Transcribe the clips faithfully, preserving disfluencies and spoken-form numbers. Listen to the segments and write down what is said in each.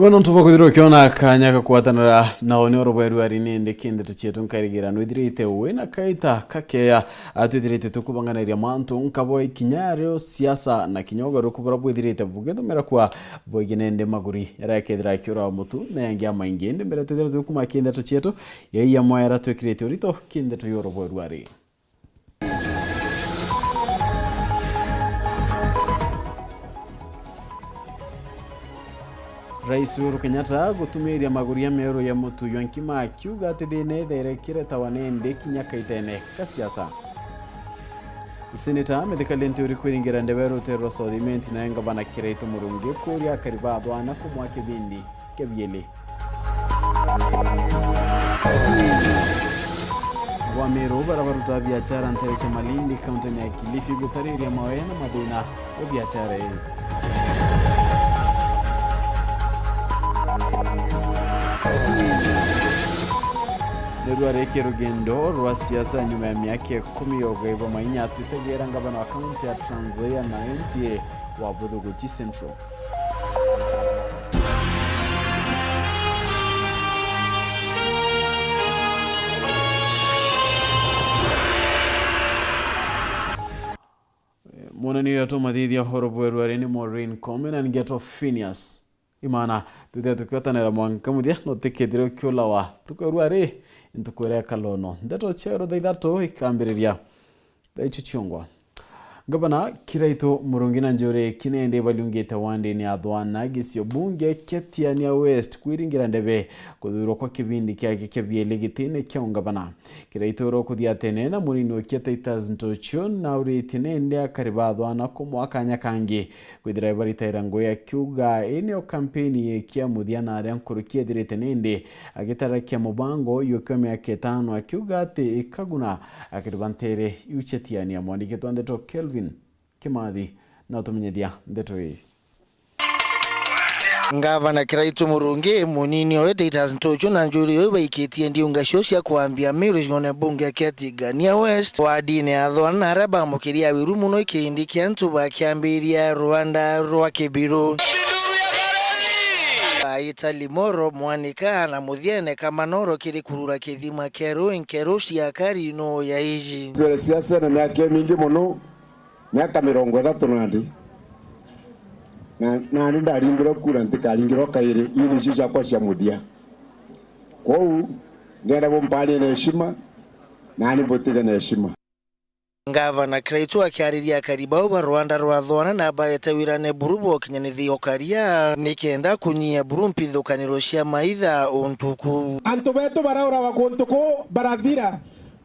Bono nontu bwa kwithirwa ukiona kanya ga kugwatanira nao ni oro bweru ari nindi kindeto cietu nkarigira nwithirite wina kaita kakeya, a, twithirite tukubanganiria mantu nkabo ikinya rio siasa na kinya ugaruruku buria bwithirite bugithumira kwa bwigi nindi maguri yaria akethira akiura mutu na yangi amaingi. Indi mbere twithirwa tukuma kindeto cietu, yaiya mwaera twikirite urito kindeto yoro bweru ari. Rais Uhuru Kenyatta gutumiria maguria meru ya mutu jwa nkima akiuga ati thina ithere kiretawa nindi kinya kaitene ka siasa. Seneta Mithika Linturi kwiringira ndebe rutere rwa South Imenti, nawe ngavana Kiraitu Murungi kuria akari ba Athwana kumwa kibindi kia bieli. Bwa Meru, bara baruta biachara ntere cia Malindi, kaunti ya Kilifi, gutariria mawe na mathina ya biachara ii. Ni rwari rugendo rwa siasa nyuma ya miaka ikumi ya ugai bwa mainya, twitegera ngavana wa kaunti ya Trans Nzoia na M C A wa Buthuguchi Central. Mwonaniri atumathithia uhoro bweru ari ni Maureen Koome na ngeto Phineas Imana. Twithia tukiotanira mwanka muthia, no tikithire ukiulawa. Tukorua ri, ntuku iria ikalono. Ndeto cia rutha ithatu ikambiriria. Thaa icio ciongwa. Ngavana Kiraitu Murungi na Njuri Kinende baliungite wandini ya Athwana, gicio bunge kia Tiania West, kwiringira ndebe kuthurwa kwa kibindi kiake kia bieli gitine kia ungavana. Kiraitu uria ukuthia tene na munini ukia Titus Ntuchu nauritie nende akari ba Athwana kumwa kanya kangi kwithira ibaritaira ngugi akiuga ii niyo kampeni ikia muthia na aria nkuruki ethirite nindi agitarakia mubango yukia miaka itano akiuga ati ikaguna akiri ba ntere iu cia Tiania. Mwandiki twa ndeto Kelvin Kimathi na utumenyethia ndeto ii. Ngavana Kiraitu Murungi, munini owe Titus Ntuchu na Njuri owe baikitie ndiunga cio cia kwambia Meru gicigone bunge kia Tigania West, wardini ya Athwana, na aria bamukiria wiru muno ikindi kia antu bakiambiria rwanda rwa Kibiru. Baita Limoro, Mwanika na Muthiene Kamanoro kiri kurura kithima kieru nkeru cia kari no ya iji. Twere siasa na miaka imingi muno, miaka mirongo ithatu nandi, na nandi ndaringirwe kura ntikaringirwe kairi. Ii nicio ciakwa cia muthia. Kwou ndienda bumpanie na heshima, nani mbutige na heshima. Ngavana Kiraitu akiariria akari bau ba rwanda rwa Athwana na baete wirane buru bwa ukinyanithia ukaria nikenda kunyia buru mpithukaniro cia maitha untuku. Antu betu baraurawa kuntu kuu barathira.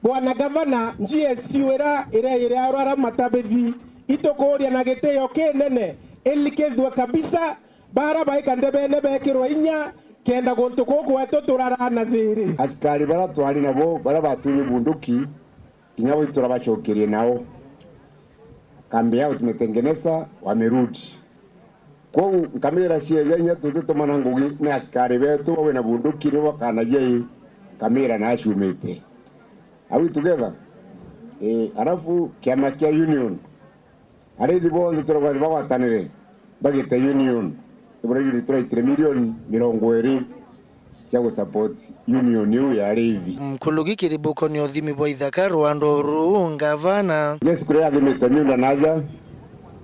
Bwana Gavana, G S U iria iri iri aurara matabithi, itukuuria na gitio kinene ilikithue kabisa, bara baika ndebene bekirwe inya, kenda guntu kuu gwetu turarana thiri. Askari bara twari nabo, bara batwire bunduki, kinya bo iturabacokerie nao. Kambi yao tumetengeneza, wamerudi. Kwou nkamira cieja inya tutitumana ngugi ni askari betu, bawe na bunduki nibo bakanagia ii, nkamira na aciumite. Are we together? Eh, alafu kiama kia union, arithi bonthe turauga ni bagwatanire, bagite union. Ibura union turaitire milioni mirongo iri cia gu support union iu ya arithi. Nkuruki kiri bukoni uthimi bwa ithaka rwanda uru, ngavana. Jeshi kuria athimite miunda naja,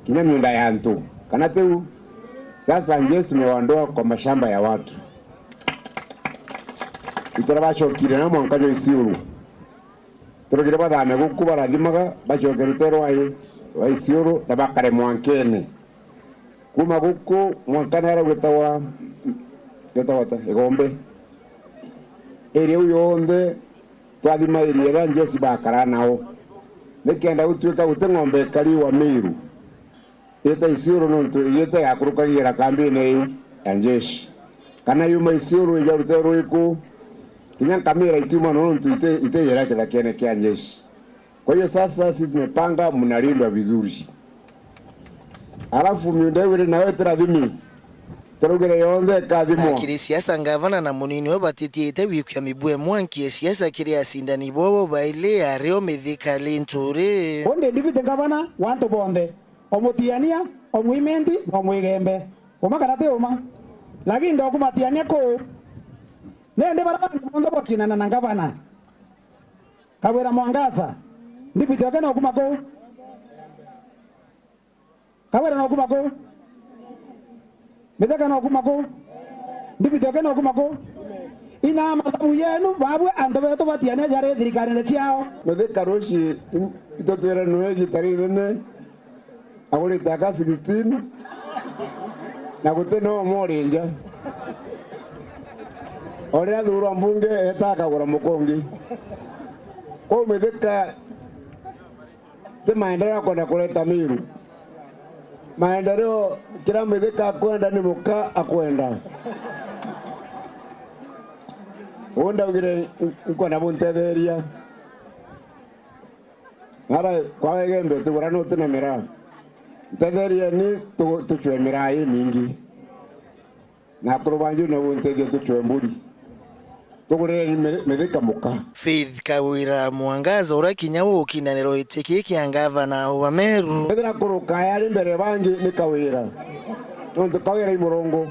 kinya miunda ya antu, kana tiu? Sasa jeshi tumewaondoa kwa mashamba ya watu. Itwara bacokire na mwanka jwa Isiuru. Turugire bathame guku barathimaga, bacoke rutere rwa i-, rwa Isiuru na bakare mwankene. Kuma guku mwanka nara gwitawa, gwitawa ta, Igombe. Area iu yonthe twathima area iria njeci bakara nao. Nikenda gutuika guti ng'ombe ikari wa Meru ite Isiuru nontu igite igakurukagira kambine ii ya njeshi. Kana yuma Isiuru ija rutere ruriku, kinya nkamira itiuma nontu ite, ite ijira kithakene kia njeshi. Kwa hiyo sasa sisi tumepanga, mnalindwa vizuri. Alafu miunda iu iri nayo itirathimi, turaugire yonthe ikathimwa. Na kiri siasa, ngavana na munini we batitiite wikia mibue mwanki ya siasa kiri acindani bobo baili, ario Mithika Linturi. Undi ndibite ngavana wa antu bonthe. O mutiania, o mwimenti, na o mwigembe. Uma kana ti uma? Lakini ndokumatiania kuu, nindi baria bangi bonthe bokinana na ngavana. Kawira Mwangaza, ndibiti oke nokuma kuu. Kawira nokuma kuu. Mitheka nokuma kuu. Ndibiti oke nokuma kuu. Ina mathabu yenu, babwe antu betu batiania jari thirikarine ciao. Mitheka ruci, in-, itutwire nwe igita rinene. Agurite aka sixteen, na guti no mori nja. Uria athurwa mbunge eta akagura mukungi. Kwou Mithika ti maendeleo akwenda kureta Miru. Maendeleo kiria Mithika akwenda ni muka akwenda. Uu ndaugire nkwenda buntetheria. Ara kwa Igembe tigura nuti na miraa. Ntetheerieni tu-, tucwe miraa imingi. Na akuru banju na buntethie tucwe mburi. Tugurireni mi-, mithika muka. Faith Kawira Mwangaza, uria kinya ukinanirwa giti kii kia ngavana wa Meru. Ethira kuru kaya ari mbere bangi ni Kawira. Nontu Kawira i Murungu.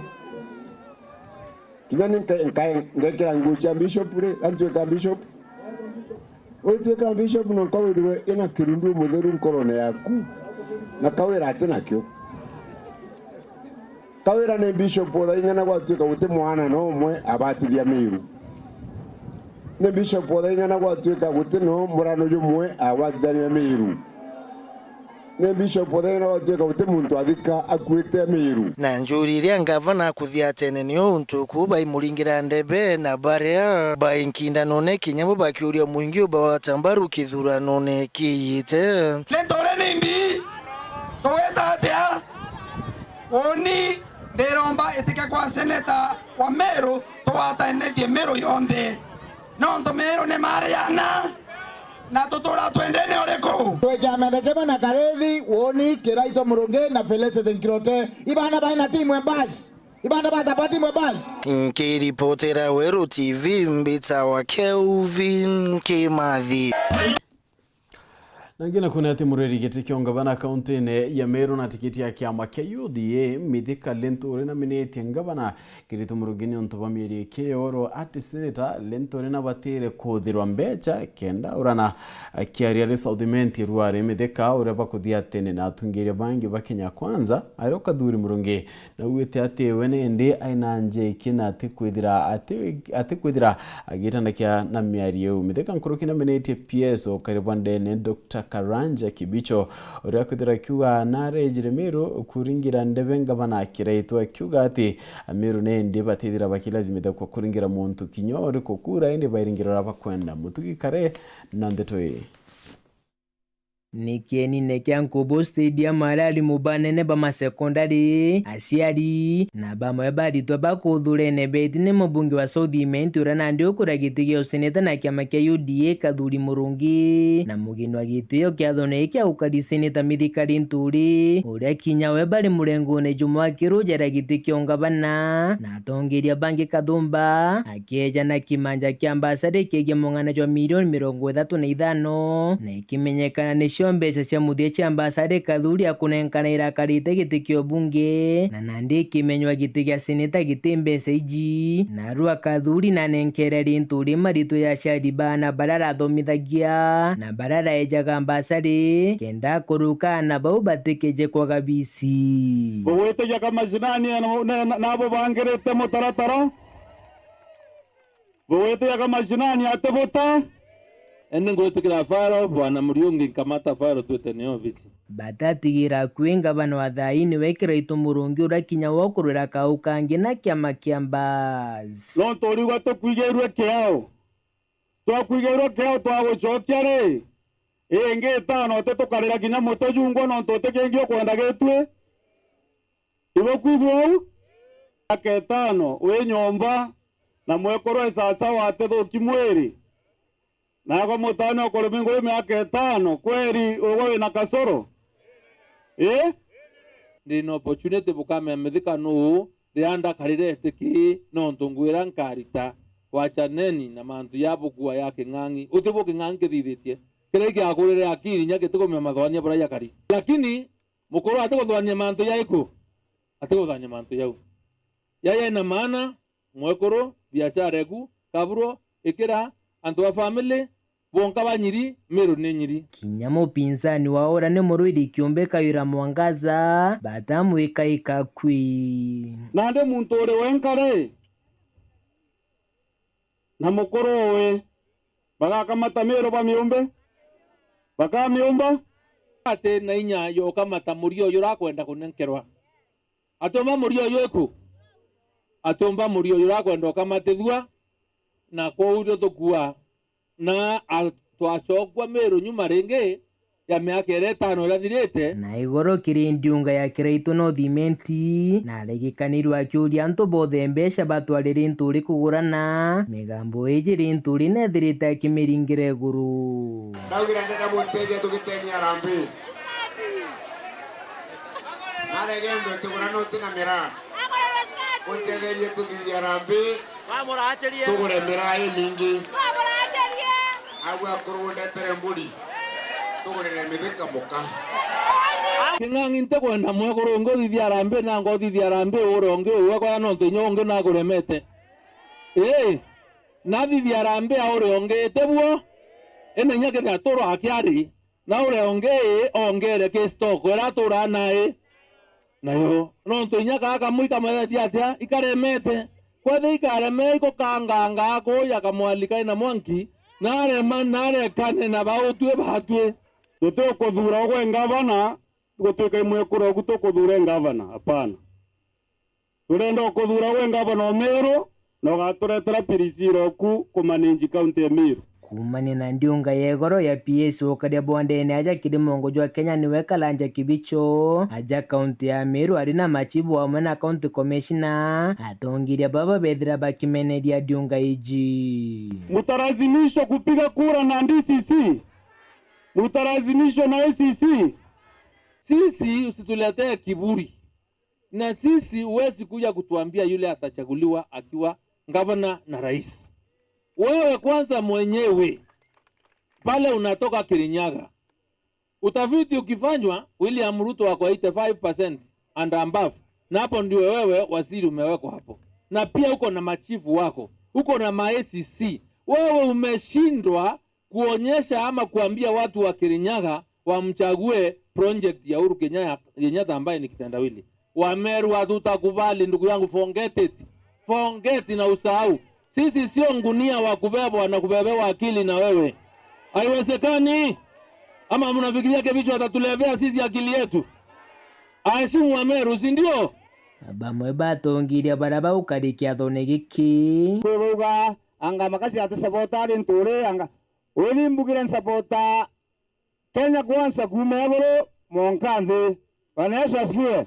Kinya ni nka-, nka-, ngekira nguo cia bishop ri, antwika bishop. Witwika bishop, no nka withirwe ina kirundu mutheru nkorone yaku, na Kawira ati nakio. Kawira ni bishop uthaing'ana gwatwika guti mwana no umwe abatithia Miru. Ni bishop uthaing'ana gwatwika guti no murano jumwe abatithania Miru. Ni bishop uthaira watwika guti muntu athika akuite Miru. Na njuri iria ngavana akuthia atene nio untu kuu baimuringira ndebe na baria bai nkindanone kinya bo bakiuria mwingi ubawata mbaru kithuranone kiiyite. Ni nturi nimbi? Tugwita atia? Uni ndiromba itike kwa seneta wa Miru, tugwatanithie Miru yonthe. Nontu Miru ni mari yana, na tutura twendene uriku? Twi kiamene kimwe na Karithi, Woni, Kiraitu Murungi na Felicity Nkirote. Ibana baina timu e basi. Ibana ba support timu e basi. Nkiripotera Weru T V, mbitawa Kelvin Kimathi. Na ngina kwona ati mureri giti kia ungavana kauntine ya Meru na tikiti ya kiama kia U D A, Mithika Linturi naminetie ngavana Kiraitu Murungi niuntu bwa mieri iki yoro ati seneta Linturi nabatire kuthirwa mbecha kenda urana. Akiaria ari South Imenti Ruari, Mithika uria bakuthia atene na atungiria bangi ba Kenya Kwanza, ario Kathuri Murungi naugite ati we nindi aina nja iki na atikwithira, ati-, atikwithira agitanakia na miario iu. Mithika nkuruki namenetie P S o kari bwa ndene Doctor Karanja Kibicho, uria akwithira akiuga narejire Miru kuringira ndebe ngavana Kiraitu, akiuga ati Amiru nindi batithira bakilazimithia kwa kuringira muntu kinya uriku kura, indi bairingira uria bakwenda. Mutugi Kare na ndeto ii. Ni kienine kia Nkubu Stadium, aria arimu banene ba masekondari, aciari, na bamwe ba aritwa ba kuthurene beti ni mubunge wa South Imenti uria nandi ukuria giti gia useneta na kiama kia U D A Kathuri Murungi, na mugeni wa gitio kiathone giki agukari seneta Mithika Linturi, uria kinya we bari murengone jumwe akirujaria giti kia ungavana, na atongeria bangi kathumba, akieja na kimanja kia mbasari kiegie mung'ana jwa milioni mirongo ithatu na ithano, na ikimenyekana nicio mbeca cia muthia cia mbasari Kathuri akunenkana ira akarite giti kia ubunge, na nandi ikimenywa giti gia seneta giti mbeca iji. Narua Kathuri nanenkere Linturi maritu ya aciari baana baria arathomithagia, na baria araejaga mbasari, kenda akuruka aana bau batikeje kwaga bici. Bugwitikia ka mashinani na, na, na, nabo bangirite mutaratara? Bugwitikia ka mashinani ati buta? Indi ngwitikira Faro, Bwana Muriungi, nkamata Faro twite ni ofisi. Batatigira akui ngavana wa thaini we Kiraitu Murungi uria kinya we ukurwira kau kangi na kiama kia Mbas. Nontu uriuga tukwigirwe kiao. Twakwigirwe kiao twagucokia ri, ingi itano ati tukarira kinya muti jungwa nontu uti kingi ukwenda gitwi. Ibukwigua uu? Miaka itano wi nyomba, na mwekuru e sasawa atithuki mwiri. Naagwe mutaane ukurumi nguu miaka itano, kweri ugwe wina kasoro? Ii? Ndi na opportunity bukamea Mithika nuu, riria ndakarire iti kii, nontu ngwira nkarita, wachaneni na mantu ya bukua ya king'ang'i. Uti bu king'ang'i kithithitie. Kiria giakurire akiri inya gitikumea mathwania buria jakari. Lakini mukuru atikuthwania mantu jaiku, atikuthwania mantu jau. Yaya ina maana, mwekuru, biashara eku, kaburo, ikira, antu ba family, bonka ba nyiri, Meru ni nyiri. Kinya mupinzani wa uria ni murwiri kiumbe Kawira Mwangaza, batamwika ikakwi. Nandi muntu uri wenka ri, na mukuru uwe, bagakamata Meru bamiumbe? Bakamiumba? Ati na inya ya ukamata murio uyu urakwenda kunenkerwa. Atiumba murio uyu iku? Atiumba murio uyu urakwenda ukamatithua, na kwou rio tukua. Na a-, twacokua Meru nyuma ringi ya miaka iria itano irathirite. Na igoro kiri ndiunga ya Kiraitu North Imenti, na arigikanirwe akiuria antu bonthe mbeca batwarire inturi kugurana, migambo iji ri inturi nethirite akimiringira iguru. Ndaugire ndenda muntethia tugiteni arambi. Narege mbe tugurana uti na miraa. Untetherie tuthithia arambi. Tugure miraa imingi. Agwe akuru undetere mburi. Tugurire mithika muka. King'ang'i ntikwenda mwekuru ungi uthithia arambi na ngothithia arambi uria ungi uwe kwaya nontu inya ungi naguremete. Ii, nathithia arambi a uria ungi iti buo? Ina inya kethira turo akiari. Na uria ungi ongere ki stock iria aturaa nai nayo, nontu inya kaa kamwe ikamethetie atia? Ikaremete. Kwethira ikaremee igukangangaa kuuja kamwali kai na mwanki, narema narekane na bautwi batwi. Tutikuthuura ugwe ngavana gutwika i mwekuru oku tukuthuure ngavana, apana. Turenda ukuthuura gwe ngavana o Meru na ugaturetera pirisira oku kumanage kaunti ya Meru. Kuumania na ndiunga ya igoro ya P S ukaria bondene aja kiri mungu jwa Kenya niwe Karanja Kibicho. Aja kaunti ya Meru ari na machibu amwe na county commissioner, atongiria baba bethira bakimeneria ndiunga iji. Mtalazimishwa kupiga kura na D C C, mtalazimishwa na A C C. Sisi usituletee kiburi. Na sisi huwezi kuja kutuambia yule atachaguliwa akiwa gavana na rais. Wewe kwanza mwenyewe pale unatoka Kirinyaga, utafiti ukifanywa, William Ruto ako eighty five percent and above, na hapo ndio wewe waziri umewekwa hapo, na pia uko na machifu wako, uko na ma A C C. Wewe umeshindwa kuonyesha ama kuambia watu wa Kirinyaga wamchague project ya Uhuru Kenya-, Kenyatta ambaye ni kitendawili. Wameru, hatutakubali ndugu yangu, forget it. Forget na usahau. Sisi sio ngunia wa kubebwa na kubebewa akili na wewe. Haiwezekani. Ama mnafikiria Kebicho atatulebea sisi akili yetu? Aheshimu Wameru, si ndio? Bamwe batongiria baria baukari kiathone giki. Kwi bauga, anga makasi atisabota ari nturi, anga Uni mbugire nsapota Kenya Kwanza kuuma iguru mwanka nthi. Bwana Yesu asifiwe.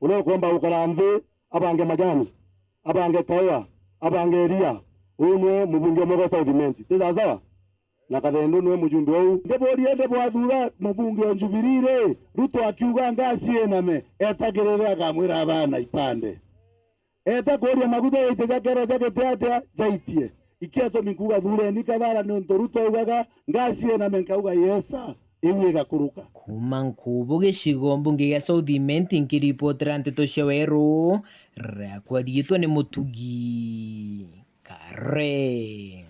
Uria ukomba gukara nthi, abange majani, abange kaua, abange iria, uyu niwe mubunge umwe gwa South Imenti. Ti sawa sawa? Na Kathendu niwe mujumbe uu. Ndiburie, ndibwathuura mubunge o Jubilee ri, Ruto akiuga ngasi iname, etagirire akamwira abana ipande. Eeta kuuria maguta jaite ja kero ja giti atia? Jaitie. Ikio atumi nkuuga thuureni kathara niuntu Ruto augaga, ngasi iname nkauga, yes sir, iu igakuruka. Kuuma Nkubu, gicigo mbunge gia South Imenti, nkiripotera nteto cia Weru, riakwa riitwa ni Mutugi Kare.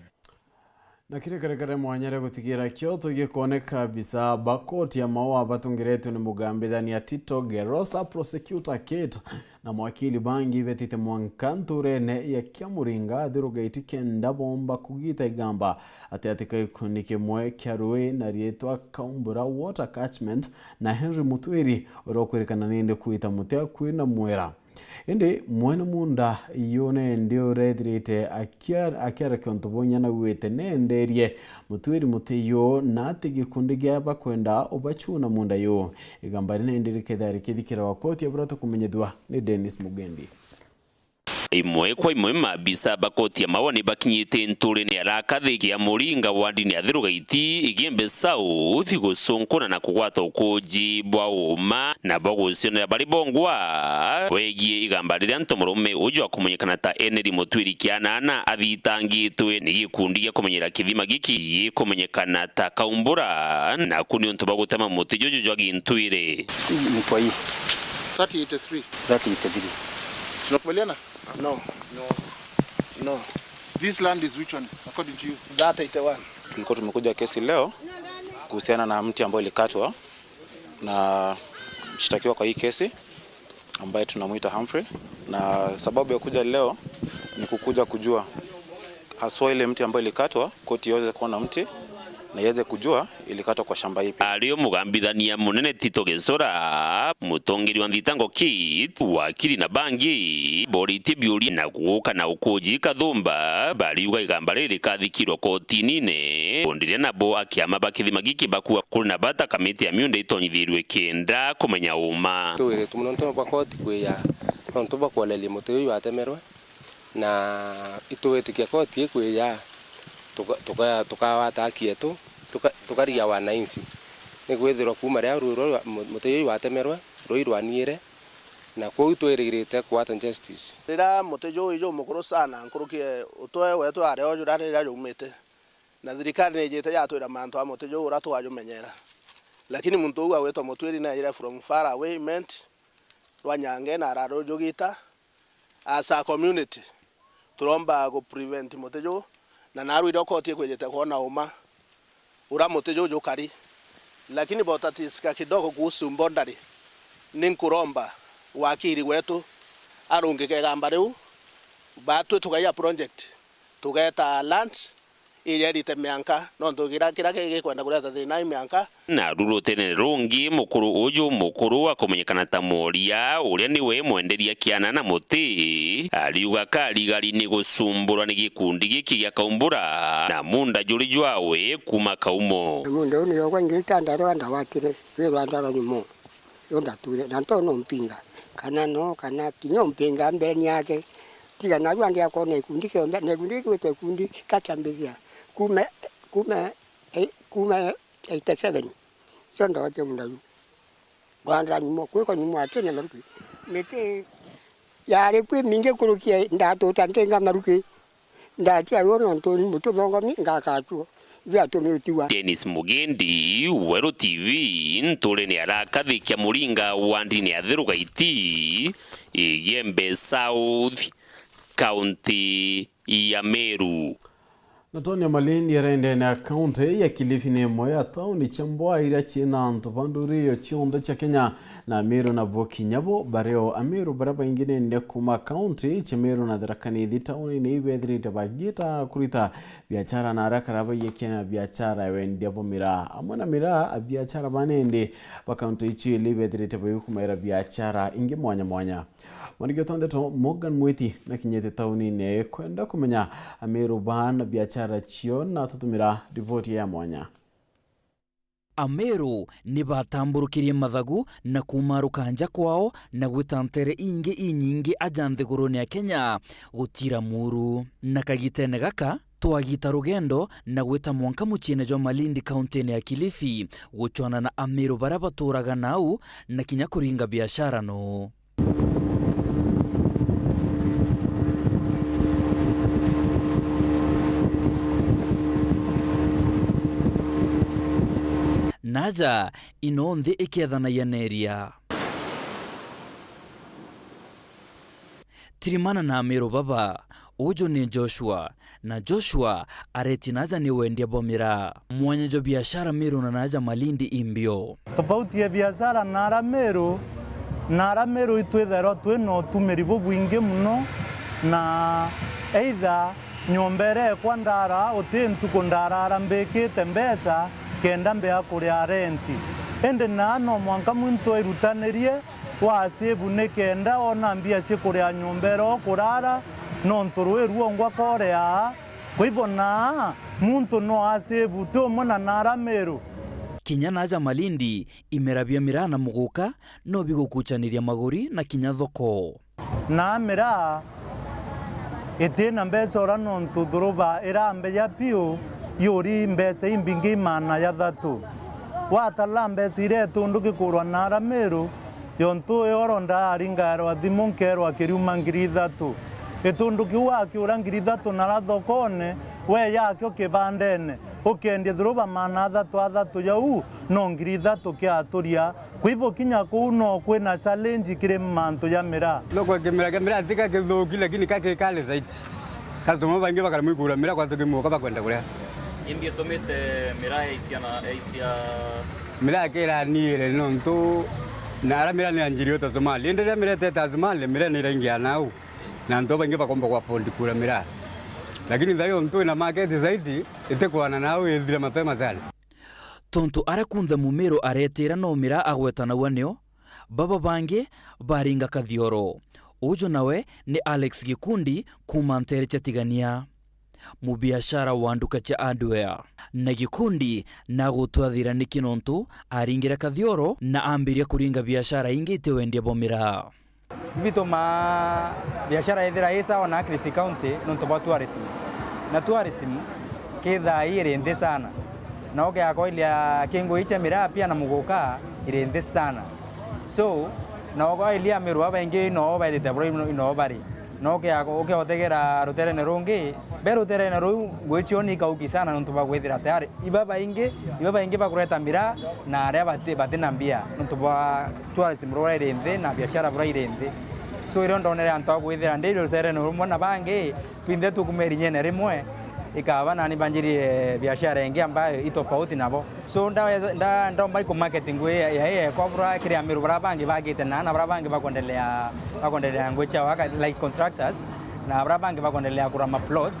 Na kiri karekare mwanya ria gutigira kio tugikwoneka bisa ba koti ya Maua batongeretwe ni mugambithania Tito Gerosa, prosecutor Kate, na mwakili bangi betite mwanka nturene ya Kiamuringa, Athiru Gaiti, kenda bomba kugita igamba ati atika gikundi kimwe kia rui na riitwa Kaumbura Water Catchment na Henry Mutwiri uria ukwirikana nindi kuita muti akui na mwera. Indi mwene munda yune ndi urethirite akia-, akiarekia untu buu inya nauite neenderie mutwiri muti yu na ati gikundi gia bakwenda ubacuna munda yu. Igamba rina indi rikethira rikithikirwa koti ya buria tukumenyithua ni Dennis Mugendi. Imwe kwa imwe maabisa ba koti ya Maua ni bakinyite nturene ya Rakathi Kiamuringa wandini ya Athiru Gaiti, Igembe South, gucunkuna na kugwata ukuuji bwa uuma na bwa gucionera bari bongwa bwegie igamba riria ntomurume uju akumenyekana ta Henry Mutwiri Kianana athitangitwe ni gikundi gia kumenyera kithima giki gikumenyekana ta Kaumbura, naku ni untu bwa gutema muti juju jwa gintwire. Ni kwa hii. Thirty eighty-three. Thirty eighty-three. Tunakubaliana? No. No. No. This land is which one, according to you? That eighty-one. Tulikuwa tumekuja kesi leo kuhusiana na mti ambayo ilikatwa na mshtakiwa kwa hii kesi ambaye tunamuita Humphrey, na sababu ya kuja leo ni kukuja kujua haswa ile mti ambayo ilikatwa, koti iweze kuona mti na iweze kujua ilikatwa kwa shamba ipi. Ari o mugambithania munene Tito Gesora, mutongeri wa nthitango Kit, wakiri na bangi, boritie biuria na guka na ukuji kathumba, bariuga igamba riri rikathikirwa kotini-ini. Kundiria nabo akiama ba kithima giki bakua kuri na bata kamiti ya miunda itonyithirwe kenda kumenya uma. Twiritwe mono nontu bwa koti kwiya, nontu bwa kwoneria muti uyu watemerwe. Na itwitikia koti ikwija, tuka-, tuka-, tukawata haki yetu, tuka-, tukariga wananchi. Nikwithirwa kuuma riria ruu rwa mu-, muti juu jwatemerwe, ruu rwaniire, na kwou twirigirite kwata justice. Riria muti juu jumukuru sana nkuruki utwe wetu aria uju riria jaumite, na thirikari niijite yatwira mantu a muti juu uria twajumenyera. Lakini muntu uu agwitwa Mutwiri naejire from far away, meant rwa Nyange na ararujugita, as a community, turomba ku prevent muti juu, na naru iria koti ikwijite kwona uma uria muti juu jukari. Lakini botatisika kidogo kuhusu boundary, ni nkuromba wakiri wetu arungike igamba riu, batwi tukaia project, tugeta land, ijerite mianka, nontu kira, kira ki-, gikwenda kureta thina i mianka. Na ru rutenene rungi, mukuru uju mukuru wa kumenyekana ta Moria, uria niwe mwenderia kiana na muti, ariuga karigari ni gucumburwa ni gikundi giki gia Kaumbura na munda juri jwawe kuuma Kaumo. Munda uu ni jwakwa ngiri itantatu ndawatire, wi rwanda rwa nyumo. Yo ndature, na ntoona umpinga, kana no, kana kinya umpinga mbere ni yake. Tiga naru andi akoona ikundi kiombe, na ikundi kiu gwita ikundi kakiambithia kuuma, kuuma, eh, kuuma eighty seven. Iro ndote munda yu. Rwanda nyumo, kwiko nyumo akina maruki. Miti yari kwi mingi kurukia ndatuta nkinga maruki. Ndatia yo nontu ni mutu thongomi ngakatuo. Ibi atumi utiwa. Dennis Mugendi, Weru T V, Nturene arakathikya Muringa wa ndini ya Thiru Gaiti, Igembe South, kaunti ya Meru. Na Tony Malindi arendene ya kaunti ya Kilifi ni imwe ya tauni cia mbwa iria ciina antu ba nduri iyo cionthe cia Kenya. Na Ameru nabo kinya bo bari o Ameru baria baingi nende kuuma kaunti cia Meru na Tharaka Nithi tauni ni ibethirite bagiita kurita biachara na aria kara baiyekia na biachara ya wendia bwa miraa. Amwe na miraa, abiachara ba nende ba kaunti icio ili ibethirite bagikumaira biachara ingi mwanya mwanya. Mwandiki wetu wa ndeto Morgan Mwiti nakinyite taunine kwenda kumenya Ameru baa na biachara cio na tutumira riboti ya mwanya. Ameru ni batamburukirie mathagu na kumaruka nja kwao na gwita ntere ingi inyingi aja nthigurune ya Kenya gutira muru. Na kagitene gaka, twagita rugendo na gwita mwanka muciine jwa Malindi, kauntine ya Kilifi, gucwana na Ameru baria baturaga nau na kinya kuringa biashara noo. Naja ino nthi ikethanagia na iria. Tirimana na Ameru baba, uju ni Joshua, na Joshua areti naja ni wendia bwa miraa. Mwanya jwa biashara Meru na naja Malindi imbio. Tofauti ya biashara na ara Meru, na ara Meru itwithairwa twi na utumiri bubwingi muno, na either nyomba iria ekwa ndara, uti ntuku ndarara mbikite mbeca kenda mbia kuria renti. Indi naa no mwanka muntu airutanirie wa save ni kenda ona mbia cia kuria nyomba iria ukurara, nontu rui ruongwa korea. Kwa hivyo naa muntu no a save ti umwe na nara Meru. Kinya naja Malindi, imera bia miraa na muguka no bigukuchaniria maguri na kinya thoko. Na miraa iti na mbeca uria nontu thuruba irambeja piu yuri mbeca imbingi i maana jathatu. Watara mbeca iria itundu gikurwa na ara Meru, yontu iyoro ndaringairwa thimu nkerwa kiriuma ngiri ithatu. Gitundu kiu wakiura ngiri ithatu nara thokone, we yakio kibandene. Ukendia thiruba maana athatu athatu jau no ngiri ithatu kiaturia. Kwa hivyo kinya kuu no kwina challenge kiri mantu ja miraa. Thoko ya kimera kia miraa tika kithuki, lakini ka kikali zaidi. Customer baingi bakaremwa ikura miraa kwa tukimuka bakwenda kuria. Indi itumite miraa yaitia na yaitia. Miraa kiraniire nontu na ara miraa ni anjirio ta Somali. Indi riria miraa itete Somali, miraa ni iraingia nau. Na antu babaingi bakomba ku afford kura miraa. Lakini thayo ntu ina market zaidi, itikwana nau ithira mapema sana. Tontu aria kunthe Mumiru aretira no miraa agwetanagua nio, baba bangi baringa Kathioro. Uju nawe ni Alex Gikundi kuuma nteere cia Tigania, mubiashara wa nduka cia hardware. Na Gikundi nagutwathira niki nontu aringire Kathioro na ambiria kuringa biashara ingi iti wendia bwa miraa. Ibituma biashara yethira i sawa na Kilifi County nontu bwa tourism. Na tourism kithaa iri nthi sana. Na ukeakoilia kingu icha miraa pia na muguka iri nthi sana. So, na ukoilia Amiru babaingi no baithite bura ino bari. Na ukeago-, ukeotegera ruterene rungi, be ruterene ruu ngui cio ni ikauki sana nontu bwa kwithira tayari ibabaingi, ibabaingi bakureta miraa na aria bati, bati na mbia nontu bwa tourism ruria iri nthi na biashara buria iri nthi. So, irio ndonere antu a kwithira ndi ruterene rumwe na bangi, twinthe tukume irinyene rimwe, ikaba nani banjirie biashara ingi ambayo i tofauti nabo. So, nda-, nda-, ndomba iku market ngui ya, ya, ya kwa bura kiri Amiru bara bangi bagite na, na bara bangi bakwendelea, bakwendelea ngui chao aka, like contractors, na bara bangi bakwendelea kura ma plots.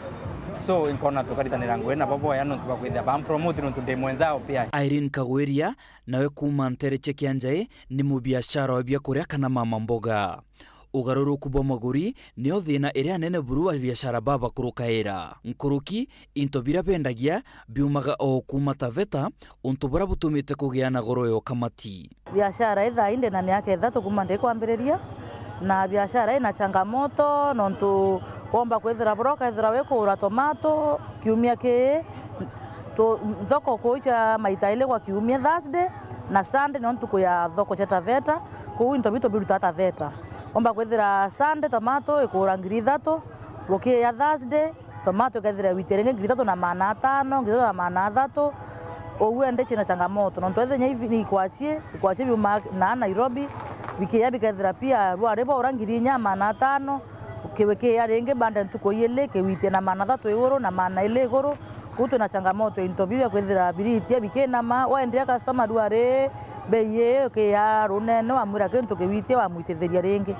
So, inkona tukaritanira ngui nabo boya nontu bakwithia bam promote nontu ndi mwenzao pia. Irene Kagwiria, nawe kuuma nteere cia Kianjai, ni mubiashara wa biakuria kana mama mboga. Ugaruruku bwa maguri nio thina iria nene buru wa biashara babakurukaira. Nkuruki, into biria bendagia biumaga o kuuma Taveta, untu buria butumite kugia na goro ya ukamati. Biashara ii thaa ii ndi na miaka ithatu kuuma ndikwambiriria, na biashara ina changamoto, nontu womba kwithira bura ukethira wikugura tomato kiumia kii, tu-, thoko kuicha maita ili kwa kiumia, Thursday na Sunday nio ntuku ya thoko cia Taveta, kuu into bitu birutaa Taveta. Womba kwithira Sunday tomato ikugura ngiri ithatu, gukiya Thursday tomato ikethira witi ringi ngiri ithatu na maana atano, ngiri ithatu na maana athatu. Uguo indi ciina changamoto, nontu ethenya ivi ni ikwachie, ikwachie biuma na Nairobi, bikiya bikethira pia rwari bwa ura ngiri inya maana atano, kiwi kiya ringi bande ntuku iili, kiwitie na maana athatu iguru na maana ili iguru. Kuu twina changamoto, into biu bia kwithira biritia bikinama, wendia customer rwari bei ii ukiya runene, wamwira kintu kiwitie, wamwitithiria ringi.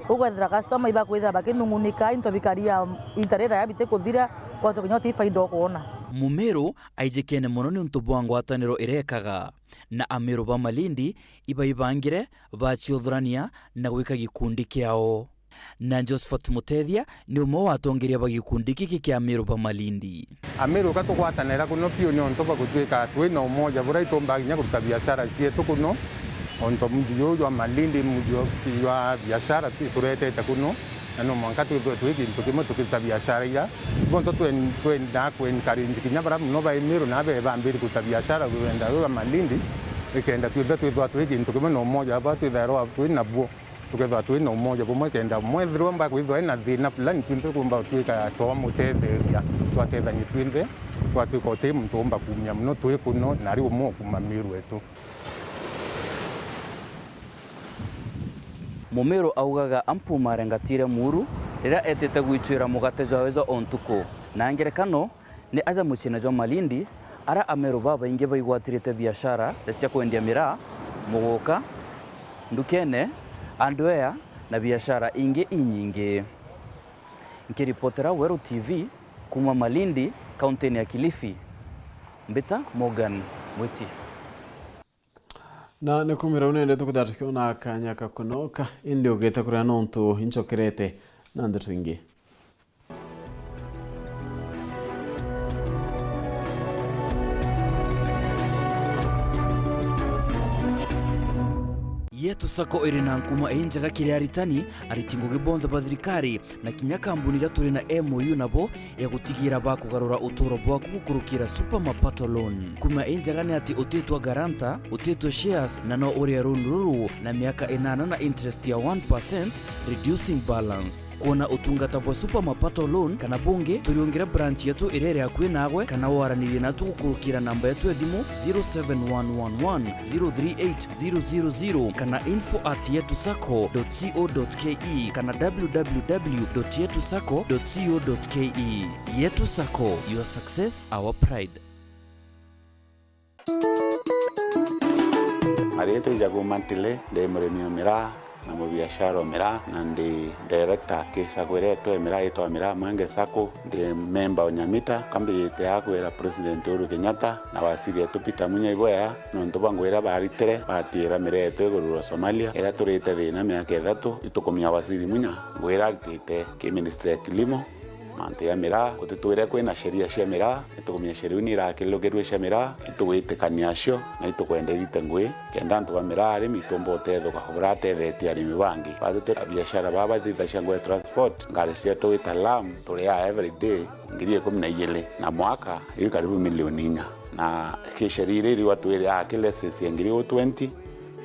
Ukwethira customer ibakwithira bakinungunika, into bikaria, inta riraya bitikuthira, kwatu kinya uti faida ukwona. Mumiru aijikene mono niuntu bwa ngwataniro irekaga, na Amiru ba Malindi ibaibangire baciuthurania na gwika gikundi kiao. Na Josephat Mutethia ni umwe wa atongeria ba gikundi giki kia Amiru ba Malindi. Amiru ka tugwatanira kuno piu niuntu bwa gutwika twina umoja buria itumbaga kinya kuruta biashara cietu kuno, ontu muji juu jwa Malindi, muji jwa biashara ituretete kuno, na no mwanka twithwe twi gintu kimwe tukiruta biashara ira. Bonthe twen-, twendaa ku encourage kinya baria mono ba Amiru na be bambiri kuruta biashara rurenda ruu rwa Malindi, ikenda twithwe twithwa twi gintu kimwe na umoja bwa twithairwa twi nabuo. Tukethirwa twi na umoja bumwe, kenda mwethirwa mbakwithirwa ina thina fulani, twinthe tukumba gutwika twamutetheria, twatethania twinthe, twatwika uti muntu umba kumia mono twi kuno, na ari umwe ukuma Miru wetu. Mumiru augaga ampumare ngatire muuru riria etite gwichuira mugate jwawe jwa o ntuku, na ngerekano, ni aja muciine jwa Malindi, aria Ameru babaingi baigwatirite biashara ja cia kwendia miraa, muguka, ndukene, hardware, na biashara ingi inyingi. Nkiripotera Weru T V kuuma Malindi, kauntiine ya Kilifi, mbita Morgan Mwiti. Na ni kumira u nendete kwithira tukiona kanya ka kunoka, indi ugite kuria nontu incokerete na ndeto ingi. Yetu Sacco iri na nkuma injega kiri aritani, ariti ngugi bonthe ba thirikari, na kinya kambuni iria turi na M O U nabo ya gutigira bakugarura uturo bwaku gukurukira Super Mapato Loan. Nkuma injega ni ati utitwa guarantor, utitwa shares, na no urie loan ruru na miaka inana na interest ya one percent, reducing balance. Kwona utungata bwa Super Mapato Loan kana bungi, turiungire branch yetu iria iri akui nagwe, kana waranirie natu gukurukira namba yetu ya thimu zero seven one one one zero three eight zero zero zero kana info at yetu sacco dot co dot ke kana w w w dot yetu sacco dot co dot ke. Yetu Sacco, your success, our pride. Marietwa ija kuuma Ntile, ndi murimi o miraa na mubiashara o miraa, na ndi director ki sacco iria yetu ya miraa yitwa Miraa Mwenge Sacco. Ndi memba o Nyamita, ka mbijite aa kwira President Uhuru Kenyatta na waziri wetu Peter Munya iboya, nontu bwa ngugi iria baritire, batiira miraa yetu igururwa Somalia, iria turite thina miaka ithatu. Itukumia waziri Munya ngugi iria aritite ki ministry ya kilimo, mantu ya miraa, gutitwire kwina sheria cia miraa, itukumia sheria iu ni irakilukirue cia miraa, itugwitikania acio, na itukwenda irite ngugi, kenda antu ba miraa arimi itumba utethuka, buria atethetie arimi bangi. Batwi twi abiashara baa bathithagia ngugi ya transport, ngari cietu gwita Lamu, turiaa every day ngiri ikumi na igiri na mwaka, iu karibu milioni inya. Na ki sheria iri iriwa twiriaa ki license ya ngiri twenty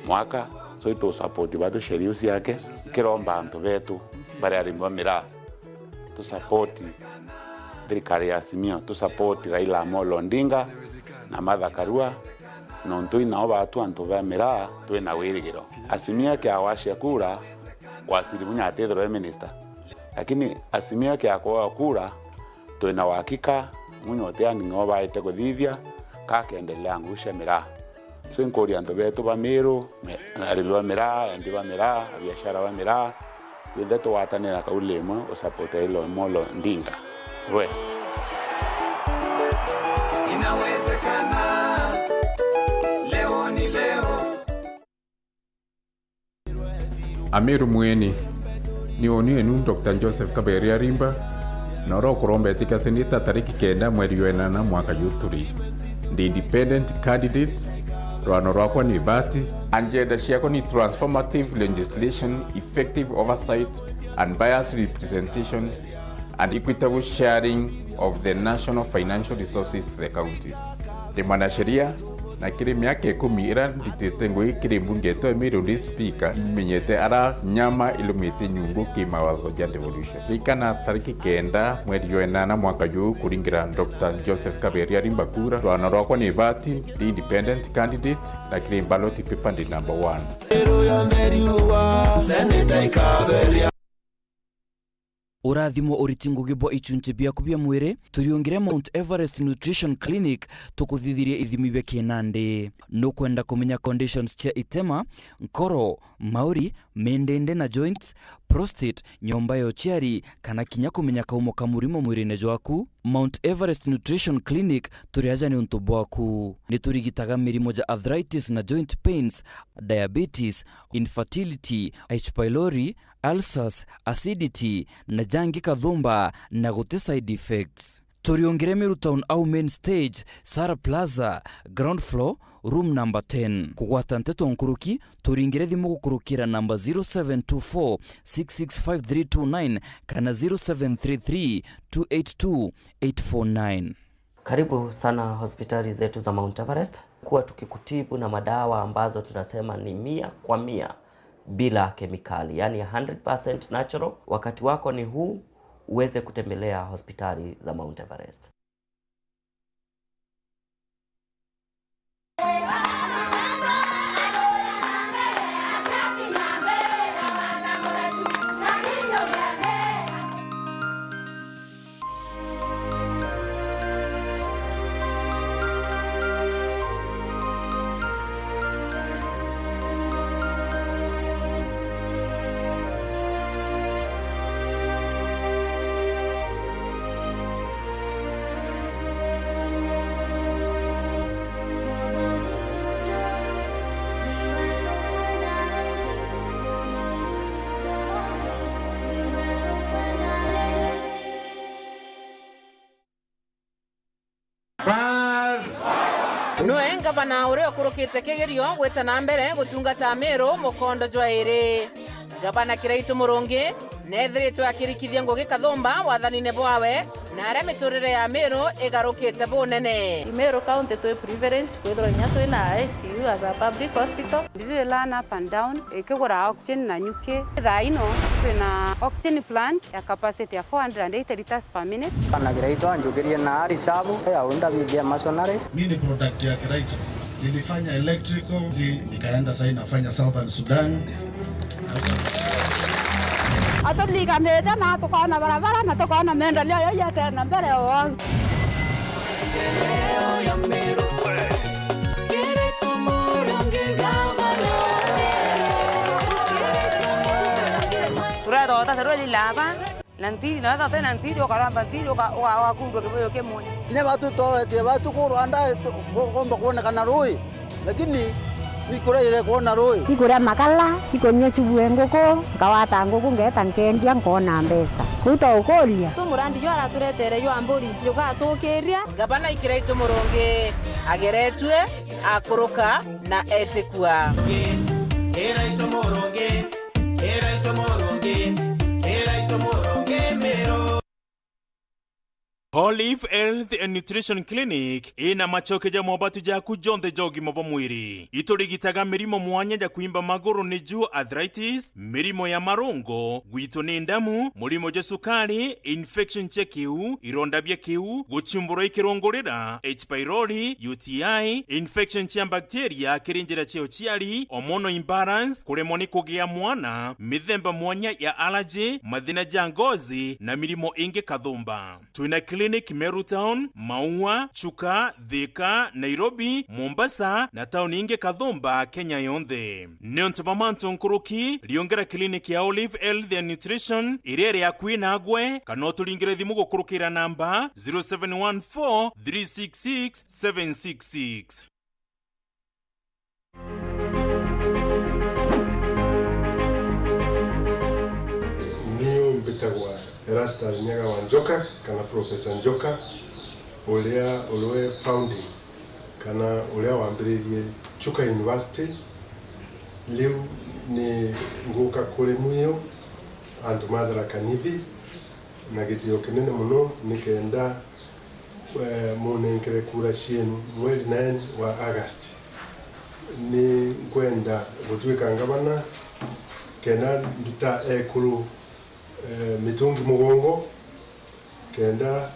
mwaka, so itu support batwi sheria iu ciake, ikiromba antu betu baria arimi ba miraa tu support thirikari ya Azimio, tu support Raila Amolo Odinga na Martha Karua, nontu inao batu antu ba miraa twina wirigiro. Azimio akiawacia kura, waziri Munya atithirwa e minister. Lakini Azimio akiakwaa kura, twina uhakika Munya utiani ng'o baite kuthithia, ka akendelea ngugi cia miraa. So, inkuria antu betu ba Meru, me-, arimi ba miraa, endi ba miraa, abiashara ba miraa, twinthe tugwatanira kauli imwe u support Raila Amolo Odinga. We. Inawezekana. Leo ni leo. Amiru mweni, ni uni enu Doctor Joseph Kaberia Rimba, na uria ukuromba etika seneta tariki kenda mweri wa inana mwaka ju turi. Ndi independent candidate, rwano rwakwa ni ibati. Agenda ciakwa ni transformative legislation, effective oversight, unbiased representation, and equitable sharing of the national financial resources to the counties. Ndi mwanasheria, na kiri miaka ikumi iria nditite ngugi kiri mbunge yetu ya Meru ndi speaker, imenyete ara nyama ilumite nyungu ki mawatho ja devolution. Ririkana tariki kenda mweri jwa inana mwaka juu kuringira Doctor Joseph Kaberia Rimba kura. Rwano rwakwa ni ibati, ndi independent candidate, na kiri ballot paper ndi number one. Senator Kaberia. Urathimo uriti ngugi bwa ichunchi biaku bia mwiri, turiungire Mount Everest Nutrition Clinic tukuthithirie ithimi bia kinandi. Nukwenda kumenya conditions cia itema, nkoro, mauri, mindindi na joints, prostate, nyomba ya uciari, kana kinya kumenya kaumo ka murimo mwirine jwaku? Mount Everest Nutrition Clinic turi aja niuntu bwaku. Niturigitaga mirimo ja arthritis na joint pains, diabetes, infertility, H. pylori, ulcers, acidity, na jangi kathumba na guti side effects. Turiungire Meru Town au main stage, Sara Plaza, ground floor, room number ten. Kugwata nteto nkuruki, turingire thimu gukurukira namba zero seven two four six six five three two nine kana zero seven three three two eight two eight four nine. Karibu sana hospitali zetu za Mount Everest. Kuwa tukikutibu na madawa ambazo tunasema ni mia kwa mia bila kemikali, yani hundred percent natural. Wakati wako ni huu, uweze kutembelea hospitali za Mount Everest. Bas. Nwe ngavana uria ukurukite kigerio gwita na mbere gutungata Meru mukondo jwa iri. Ngavana Kiraitu Murungi neethiritwe akirikithia ngugi kathumba wathanine bwawe, na aria miturire ya Meru igarukite bunene. Meru County twi privileged kwithirwa inya twina I C U as a public hospital. Ndiri learn up and down, ikigura oxygen na nyuki. Thaa ino twina oxygen plant ya capacity ya four hundred and eighty liters per minute. Kana Kiraitu anjukirie na ari shabu ya unda bithia masonary. Mi ni product ya Kiraitu. Nilifanya electrical, zi-, nikaenda sasa nafanya Southern Sudan. Aturiganite na tukona barabara na tukona maendeleo yaiete na mbere o au. Turethota serwe lilaba. Na ntiri, na wethira utina ntiri, ukaramba ntiri, uka-, uka-, ugakundwa kibuyu kimwe. Kinya batu tworetie batu ku Rwanda, tu-, ku-, kumba kwonekana rui, lakini ikuraire kwona rui. Ikuria makala, ikunyua cibue nguku, nkawata nguku, ngeeta nkendia, nkona mbeca. Kuu twaukuria. Tu murandi jwa araturetere jwa mburi, jugatukiria. Ngavana Kiraitu Murungi ageretue, akuruka na etikua. Kiraitu Murungi. Kiraitu Murungi, Kiraitu Murungi Meru. Olive Health and Nutrition Clinic ina machoke ja mobatu jaku jonthe ja ugima bwa mwiri. Iturigitaga mirimo mwanya ja kwimba maguru, niju arthritis, mirimo ya marungo, gwitu ni ndamu, murimo jwa sukari, infection cia kiu, ironda bia kiu, guchumburwa ikirungurira, H pylori, U T I, infection cia bacteria kiri njira cia uciari, hormonal imbalance, kuremwa ni kugia mwana, mithemba mwanya ya allergy, mathina ja ngozi na mirimo ingi kathumba. Twina clinic Meru Town, Maua, Chuka, Thika, Nairobi, Mombasa na tauni ingi kathumba Kenya yonthe. Niuntu bwa mantu nkuruki, riongera clinic ya Olive Health and Nutrition iria iri akui nagwe, kana uturingire thimu gukurukira namba zero seven one four three six six seven six six. Niu mbitagwa Erastus Nyaga wa Njoka, kana Professor Njoka, uria uriwe founding, kana uria wambiririe Chuka University. Riu ni nguka kuri mwiu antu ma Tharaka Nithi, na gitio kinene muno nikenda, eh, munenkere kura cienu mweri nine wa August. Ni nkwenda gutwika ngavana kenda nduta ekuru, eh, mitungi mugongo, kenda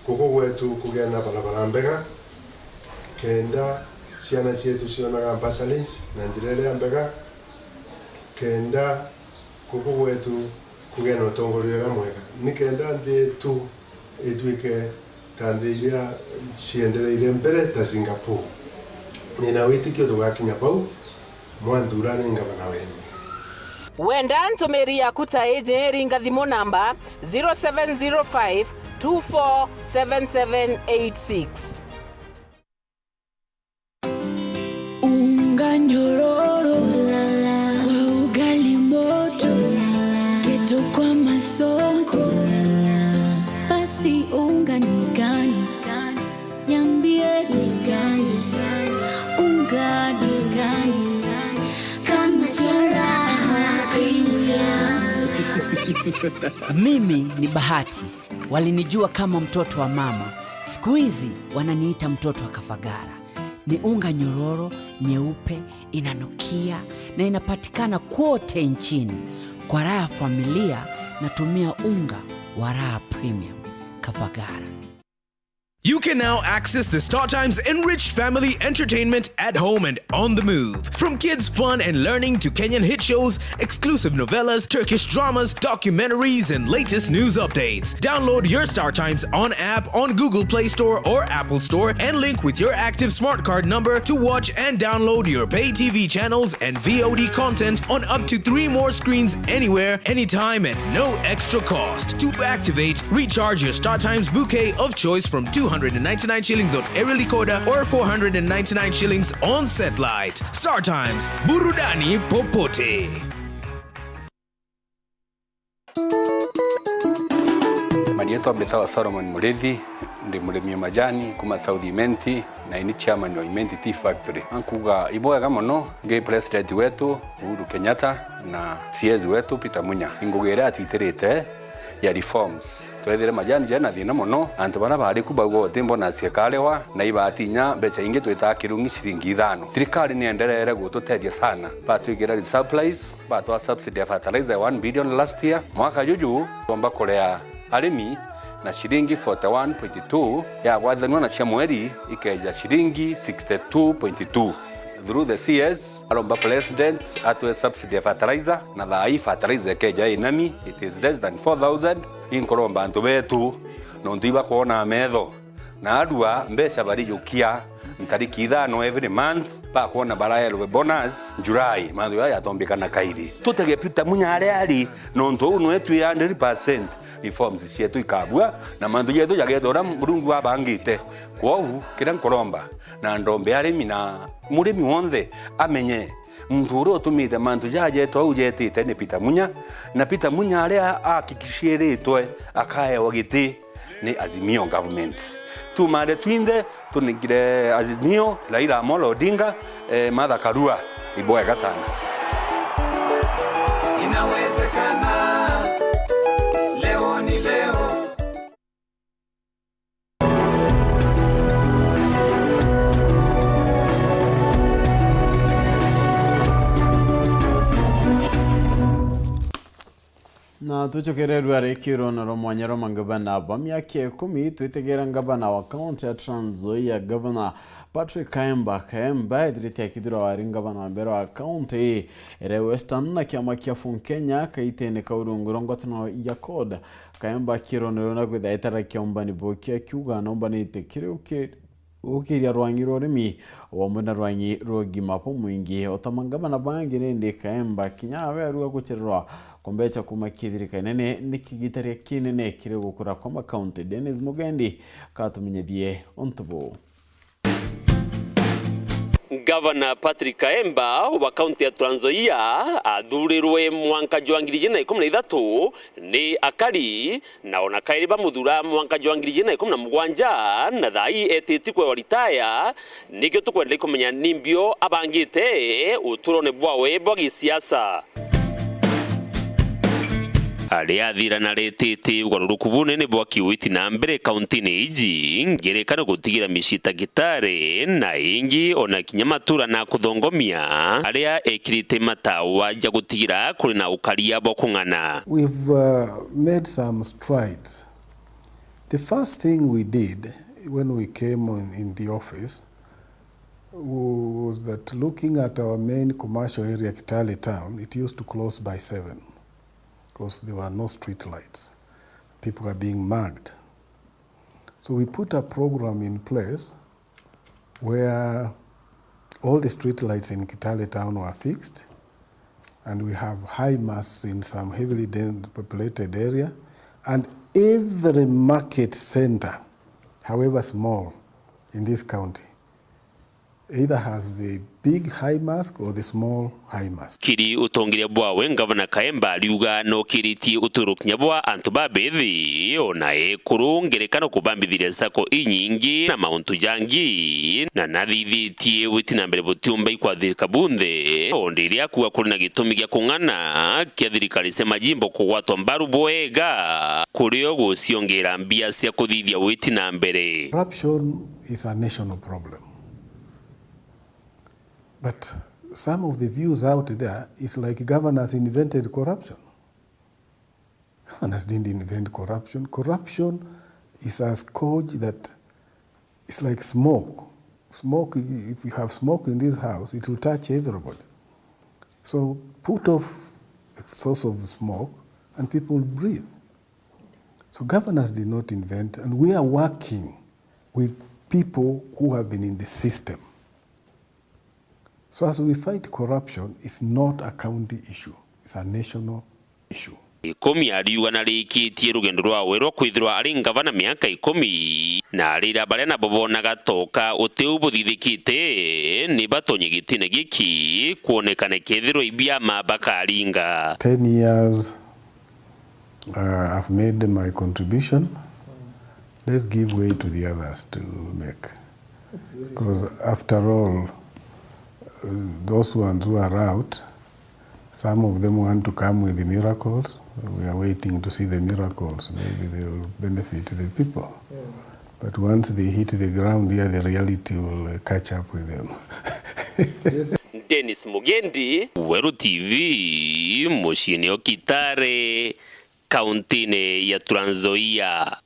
guku gwetu kugia na barabara mbega, kenda ciana cietu cionaga bursaries na njira iria mbega, kenda guku gwetu kugia na utongoria uria mwega, nikenda nthi yetu itwike ta nthi iria ciendereire mbere ta Singapore. Nina witikio tugakinya bau, mwanthura ni ngavana wenu. Wenda ntumiri yaku ta iji, ringa thimu namba zero seven zero five two four seven seven eight six. Unga nyororo kwa ugali moto, keto kwa masonko, basi unga ni gani? Niambie ni gani? Unga ni gani? Kama Sharaha Premium. Mimi ni Bahati. Walinijua kama mtoto wa mama. Siku hizi wananiita mtoto wa Kafagara. Ni unga nyororo, nyeupe, inanukia na inapatikana kwote nchini. Kwa raha ya familia, natumia unga wa Raha Premium. Kafagara. You can now access the Star Times enriched family entertainment at home and on the move. From kids' fun and learning to Kenyan hit shows, exclusive novellas, Turkish dramas, documentaries, and latest news updates. Download your Star Times on app on Google Play Store or Apple Store and link with your active smart card number to watch and download your pay T V channels and V O D content on up to three more screens anywhere, anytime, at no extra cost. To activate, recharge your Star Times bouquet of choice from two hundred and ninety-nine shillings on Aerial Decoder or four hundred and ninety-nine shillings on Satellite. Star Times, burudani popote. Yetwa mbitawa Solomon Murithi, ndi murimi wa majani kuma South Imenti, na ini chairman wa Imenti Tea Factory. Ankuga ibwega mono ngi president wetu Uhuru Kenyatta na C S wetu Peter Munya. Ingugi iria atwitirite ya reforms. Twethire majani jena thina mono, antu baria bari ku bauga uti bonus ikarewa, na ibatinya mbeca ingi twitaa kirungi ciringi ithano. Thirikari ni enderere gututethia sana, batwikira resupplies, batwa subsidy ya fertilizer ya one billion last year. Mwaka juju, twomba kurea arimi na ciringi forty one point two ya gwathanua na cia mweri ikeja ciringi sixty two point two. Through the C S, aromba president atwe subsidy ya fertilizer, na thaa ii fertilizer ikeja inami, it is less than four thousand. Inkuromba antu betu, nontu ibakwona metho, na arua mbeca barijukia ntariki ithano every month, bakwona baraerwe bonus July, mantu jaya jatombikana kairi. Tutege Peter Munya aria ari, nontu uu nwe twi hundred percent reforms cietu ikabua, na mantu jetu jageta uria Murungu abangite. Kwou, kiria nkuromba, na ndombe arimi na murimi wonthe amenye muntu uria utumite mantu jaja jetu au jetite ni Peter Munya, na Peter Munya aria ahakikishiritwe akaewa giti ni Azimio government. Tumare twinthe tunengire Azimio, Raila Amolo Odinga, eh, Martha Karua, ibwega sana. Inawezekana, leo ni leo. Na tucokererua rikirone rwa mwanya rwa mangavana ba miaka ikumi, twitegera ngavana wa kaunti ya Trans Nzoia, Gavana Patrick Kaemba. Kaemba ethirite akithirwa wari ngavana wa mbere wa kaunti iria Western na kiama kia Fun Kenya kaitene ka urungu rwa ngwataniro ya CORD. Kaemba akirone rwona kwithira etara kiumbani buki akiuga naumbanite kiri uki- gukiria rwangi rwa urimi, o amwe na rwangi rwa ugima bwa mwingi. O ta mangavana bangi, nindi Kaemba kinya awe arua gucererwa kwa mbeca kuma kithirikari nene ni kigitaria kinene kiri gukura kwa makaunti. Dennis Mugendi katumenyethie untu buu. Gavana Patrick Kaemba wa kaunti ya Trans Nzoia athurirwe mwanka jwa ngiri ijiri na ikumi na ithatu ni akari na ona kairi bamuthuura mwanka jwa ngiri ijiri na ikumi na mugwanja, na thaa ii etiti kwewa ritaya. Nikio tukwenda ikumenya ni mbio abangite uturone bwawe bwa gisiasa. Aria athira na retete ugaruruku bunene bwa kiwiti na mbere kauntini iji, ngerekano gutigira micii ta Kitare na ingi, ona kinya matura na kuthongomia aria ekirite matawa ja gutigira kuri na ukaria bwa kung'ana. We've, uh, made some strides. The first thing we did when we came in, in the office was that looking at our main commercial area, Kitale town, it used to close by seven because there were no street lights. People are being mugged. So we put a program in place where all the street lights in Kitale town were fixed, and we have high masts in some heavily den-, populated area, and every market center, however small, in this county, either has the big high mast or the small high mast. Kiri utongeria bwawe, Ngavana Kaemba ariuga nokiritie uturo kinya bwa antu babethi, ona ekuru, ngerekano kubambithiria sacco inyingi na mauntu jangi, na nathithitie witi na mbere butiumba ikwathirika bunthe, o ndiria akuga kuri na gitumi gia kung'ana kia thirikari cia majimbo kugwatwa mbaru bwega, kurio guciongera mbia cia kuthithia witi na mbere. Corruption is a national problem. But some of the views out there is like governors invented corruption. Governors didn't invent corruption. Corruption is a scourge that is like smoke. Smoke, if you have smoke in this house, it will touch everybody. So put off the source of smoke and people breathe. So governors did not invent, and we are working with people who have been in the system. So as we fight corruption, it's not a county issue, it's a national issue. Ikumi ariuga narikitie rugendo rwawe rwa kwithirwa ari ngavana miaka ikumi, na arira baria nabo bonaga toka utiu buthithikite ni batonye gitine giki kwonekane kethirwa ibiama bakaringa. Ten years Uh, I've made my contribution. Let's give way to the others to make. Because after all, uh, those ones who are out, some of them want to come with the miracles. We are waiting to see the miracles. Maybe they will benefit the people. But once they hit the ground here, the reality will, uh, catch up with them. Dennis Mugendi, Weru T V, muciini o Kitare, kauntini ya Trans Nzoia.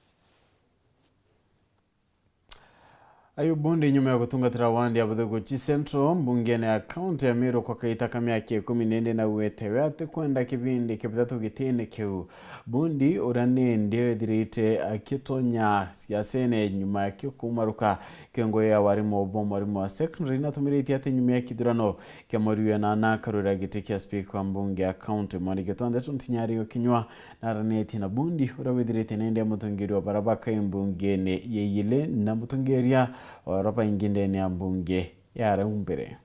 Ayubu Bundi, nyuma ya gutungatira wandi ya Buthuguchi Central mbungene ya kaunti ya Meru kwa kaita ka miaka ikumi, nindi naugite we atikwenda kibindi kia bithatu gitine kiu. Bundi, uria nindi withirite akitonya siasene nyuma ya kio kumaruka kiongo ya warimu bo mwarimu wa secondary, natumiritie ati nyuma ya kithurano kia mweri wa nana akarwira giti kia speaker wa mbunge ya kaunti. Mwandiki twa ndeto Ntinyari Okinyua naranitie na Bundi, uria withirite nindi ya mutongeria wa baria bakai mbungene ya Iyili na mutongeria wa baria baingi ndene ya mbunge ya rau mbere.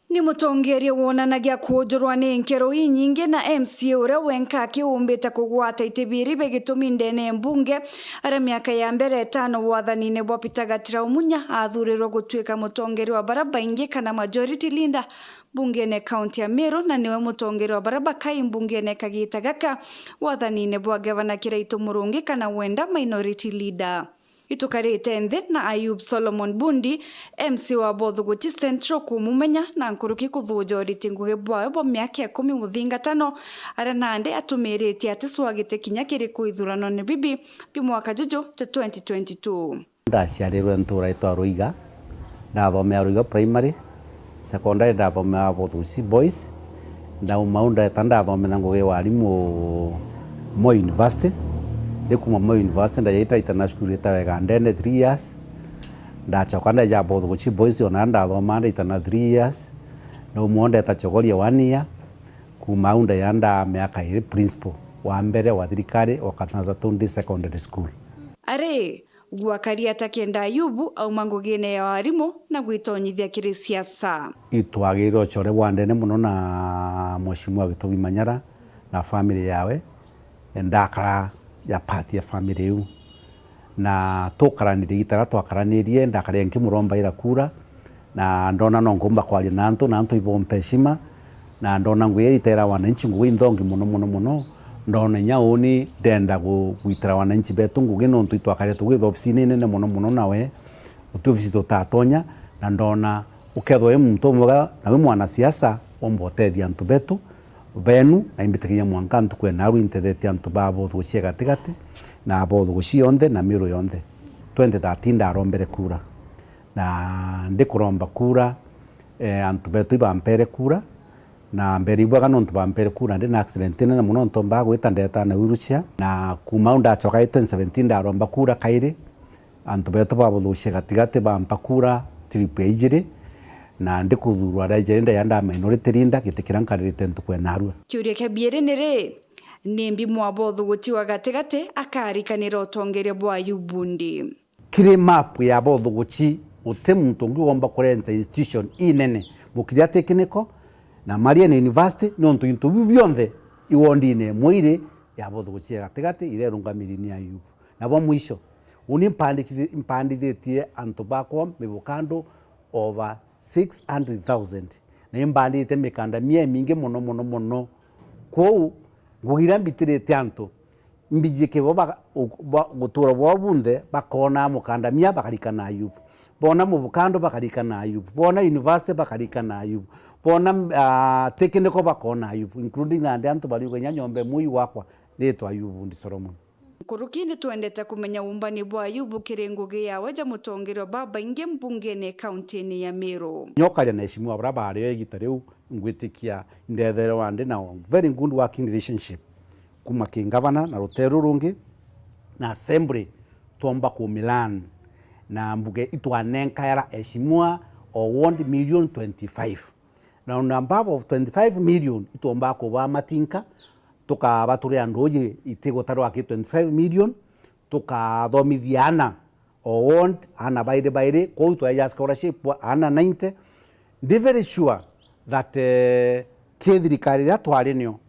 Ni mutongeria wonanagia kuujurwa ni nkero inyingi na M C A uria wenka akiumbite kugwata iti biiri bia gitumi ndene ya mbunge, aria miaka ya mbere itano wathanine bwa Peter Gatira Umunya aathurirwe gutuika mutongeria wa baria baingi kana majority leader mbungene kaunti ya Meru, na niwe mutongeria wa baria bakai mbungene kagita gaka wathanine bwa gavana Kiraitu Murungi kana wenda minority leader. Itukarite nthi na Ayub Solomon Bundi, M C wa Bothuguchi Central, kumumenya na nkuruki kuthuja uriti ngugi bwawe bwa miaka ikumi muthingatano, aria nandi atumiritie aticwagite kinya kiriku ithuranone bibi bi mwaka juju ja twenty twenty-two. Ndaciarirwe ntura itwa Ruiga, ndathomea Ruiga Primary, secondary ndathomea Bothuguchi Boys, ndauma au ndeta ndathomera ngugi ya warimu Moi University. Ndikuma Moi University ndaja ndaitana cukuru itawa Igandene three years, ndacoka ndaja Bothuguchi Boys, ona ndathoma ndaitana three years, ndauma au ndeta Chogoria one year, kuma au ndaja nda miaka iri principal wa mbere wa thirikari wa Kathatu Day Secondary School. Ari, gwakaria ata kenda Ayubu auma ngugine ya warimu na gwitonyithia kiri siasa? Itwagirire ucore bwa ndene mono na Mheshimiwa Gitobi Manyara na family yawe, ndakara ja part ya family iu. Na tukaranirie igita riria twakaranirie, ndakarire nkimurombaira kura, na ndona no nkumba kwaria na antu, na antu ibompa heshima, na ndona ngugi iria itera wananchi ngugi inthongi mono, mono, mono. Ndona inya uni ndenda gu-, gwitira wananchi betu ngugi, nontu itwakarire tugitha ofisini inene mono, mono nawe, guti ofisi tutatonya, na ndona ukethwa wi muntu umwega na wi mwanasiasa, womba utethia antu betu, benu, na imbitikiria mwanka ntuku ya narua intethetie antu ba Bothuguchi ya gatigati, na Bothuguchi yonthe, na Meru yonthe. Twenty thirteen ndarombere kura. Na ndikuromba kura, eh, antu betu ibampere kura, na mbere ibwega nontu bampere kura ndi na accident inene mono, ntombaa gwita ndeta na wheelchair. Na kuma au ndacoka twenty seventeen ndaromba kura kairi, antu betu ba Bothuguchi ya gatigati bampa kura trip ya ijiri, na ndikuthurwa ria ijiri ndaja nda minority leader, giti kiria nkaririte ntuku ya narua. Kiuria kia biiri ni ri, nimbi mwa Bothuguchi wa gatigati akarikanira utongeria bwa Ayubu Bundi? Kiri map ya Bothuguchi, guti muntu ungi womba kurenta institution inene, mukiria technical na Marian University, nontu into biu bionthe iwondine imwe iri ya Bothuguchi ya gatigati, iria irungamiri ni Ayubu. Na bwa mwisho, uni mpandiki-, mpandithitie antu bakwa mivukando over six hundred thousand, na imbandite mikanda mia imingi mono, mono, mono. Kwou, ngugi iria mbitirite antu, mbijike bo ba-, u-, ba-, gutura bwao bunthe, bakona mukandamia, bakarikana Ayubu. Bona mubukando, bakarikana Ayubu. Bona university, bakarikana Ayubu. Bona, ah, technical, bakona Ayubu, including nandi antu bariuga inya nyomba imwe yu wakwa, ritwa Ayubu Bundi Solomon. Nkuruki, ni twendete kumenya umbani bwa Ayubu kiri ngugi yawe ja mutongeria wa babaingi mbungene kauntini ya Meru. Nyokaria na Heshimiwa baria bario igita riu, ngwitikia indetherwa ndi na very good working relationship kuma ki ngavana na ruteru rungi na assembly, twomba ku Milan na mbuge itwanenkaera Heshimiwa o ward million twenty-five. Na on above of twenty-five million, itwomba kubaa matinka, tukabaturia nduuji itigutarwa ki twenty-five million, tukathomithia ana o ward, ana bairi bairi, kwou twaeja scholarship aana ninety. Ndi very sure that, eh, ki thirikari iria twari nio,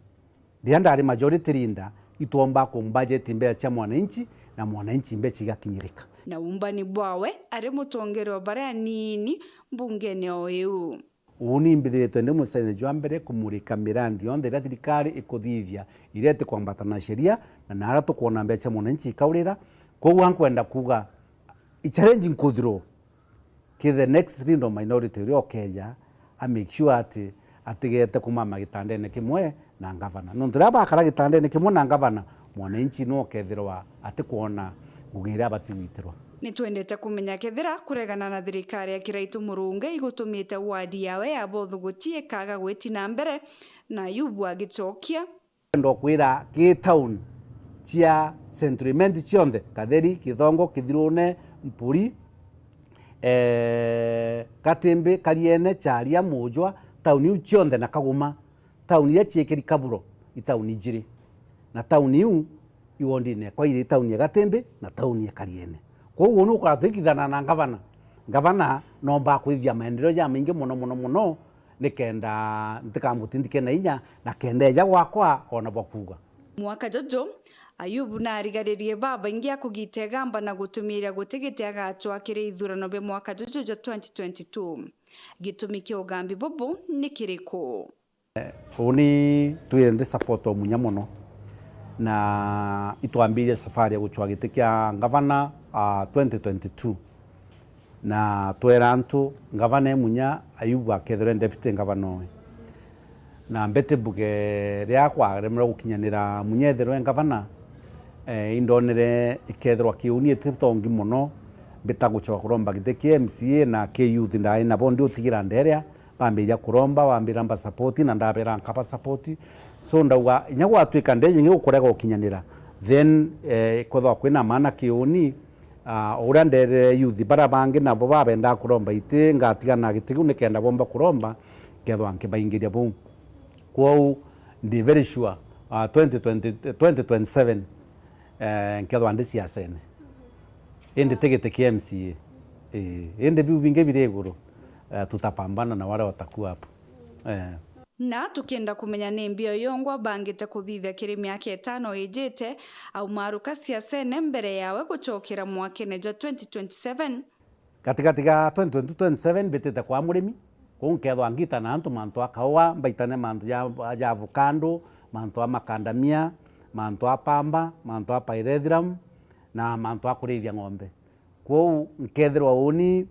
Riria ndari majority leader, itwomba kumbajeti mbeca cia mwananchi, na mwananchi mbeca igakinyirika. Na umbani bwawe ari mutongeria wa baria anini mbungene o iu. Uuni imbithiritwe ndi mucaine jwa mbere kumurika mirandi yonthe iria thirikari ikuthithia iria itikwambata na sheria, na naria tukwona mbeca cia mwananchi ikaurira. Kwou ankwenda kuuga, i challenge nkuthirwo ki the next leader of minority uria ukeja, a make sure ati atigete kumama gitandene kimwe na ngavana. Nontu riria bakara gitandene kimwe na ngavana, mwananchi no ukethirwa atikwona ngugi iria abati gwitirwa. Nitwendete kumenya kethira kuregana na thirikari ya Kiraitu Murungi igutumite wadi yawe ya Bothuguti ikaga gwiti na mbere, na Ayubu agicokia. Ndenda kwira ki town cia Central Imenti cionthe, Katheri, Kithongo, Kithirune, Mpuri, ee, Katimbi, Kariene, Charia, Mujwa, town iu cionthe na Kaguma, town iria ciikiri kaburo, i town ijiri. Na town iu i wondine ekwa iri town ya Gatimbi na town ya Kariene. Kwou uu nukwona twikithana na ngavana. Ngavana nomba kwithia maendeleo jamaingi mono mono mono, nikenda ntikamutindike na inya, na kenda eja gwakwa ona bwa kuuga. Mwaka juju, Ayubu naarigaririe babaingi a kugita igamba na gutumiria guti giti agatwaa kiri ithurano bia mwaka juju jwa twenty twenty-two. Gitumi kia ugambi bubu ni kiriku? Uuni twire ndi support o Munya mono, na itwambirie safari ya gucwa giti kia ngavana, ah, twenty twenty-two, na twera antu ngavana e Munya, Ayubu akethirwe deputy ngavana owe. Na mbete mbuge riria kwaremerwe gukinyanira Munya ethirwe ngavana, eh, indonere ikethirwa kiuni iti tongi mono, mbita gucoka kuromba giti kia M C A na ki youth ndai nabo ndi utigira nderia, bambiria kuromba, bambira mba support na ndabera nkaba support. So ndauga, inya gwatwika ndeji ingi gukurega gukinyanira, then, eh, kwethwa kwina maana kiuni, ah, uria nderere youth bara bangi nabo babendaa kuromba iti, ngatigana na giti kiu nikenda bomba kuromba, nkethwa nkibaingiria buu. Kwou ndi very sure, ah, twenty twenty, twenty twenty-seven, eh, nkethwa ndi siasene. Indi ti giti kia M C A. Ii, indi biu bingi biri iguru, eh, tutapambana na wale watakuwa hapo. Eh. Na tukienda kumenya ni mbi oyongwa bangite kuthithia kiri miaka itano ijite, aumaruka siasene mbere yawe gucokera mwakene jwa twenty twenty-seven. Gatigati ga twenty twenty-two twenty-seven mbitite kwa murimi, kuu nkethwa ngita na antu mantu a kaua, mbaitane mantu ja, ja avocado, mantu a macadamia, mantu a pamba, mantu a pyrethrum, na mantu a kurithia ng'ombe. Kwou nkethirwa uuni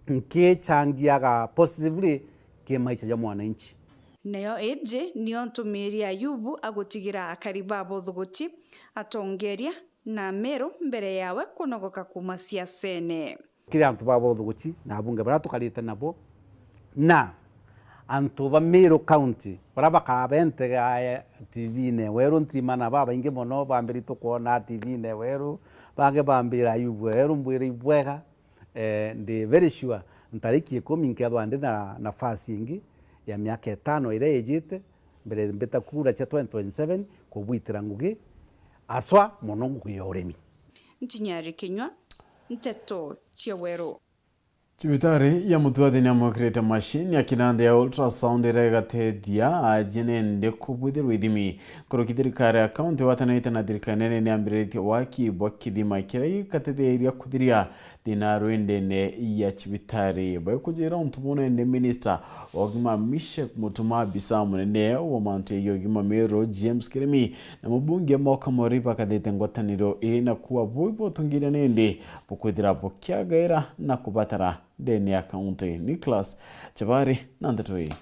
nkichangiaga positively ki maisha ja mwananchi. Nayo iji niyo ntumiri Ayubu agutigira akari ba Bothuguti, atongeria, na Meru mbere yawe kunogoka kuuma siasene. Kiri antu ba Bothuguti na abunge baria tukarite nabo, na antu ba Meru County baria bakara bentegae T V-ine weru, ntirimana babaingi mono bambiri tukwona T V-ine weru, bangi bambira Ayubu weru, mbwire ibwega. Eh, ndi very sure ntariki ikumi nkethwa ndi na nafasi ingi ya miaka itano iria ijite, mbere mbita kura cia twenty twenty-seven kubwitira ngugi, aswa mono ngugi ya urimi. Ntinyari Kinyua, Nteto cia Weru. Cibitari ya Mutuati niamwikirite mashini ya kinanda ya ultrasound iria igatethia ajine ndi kubwithirwa ithimi. Nkuruki thirikari ya kaunti igwatanite na thirikari nene niambiritie waki bwa kithima kiria gikatetheria kuthiria thina rwendene ya cibitari. Baikujira untu buu nende minista wa ugima Mishek Mutuma, abisa munene wa mantu ya ugima Meru James Kirimi na mubunge Moka Mori bakathite ngwataniro ii na kuuga buu ibotongiria nindi bukwithira bukiagaira na kubatara ndene ya kaunti. Nicholas Chabari na ndeto ii.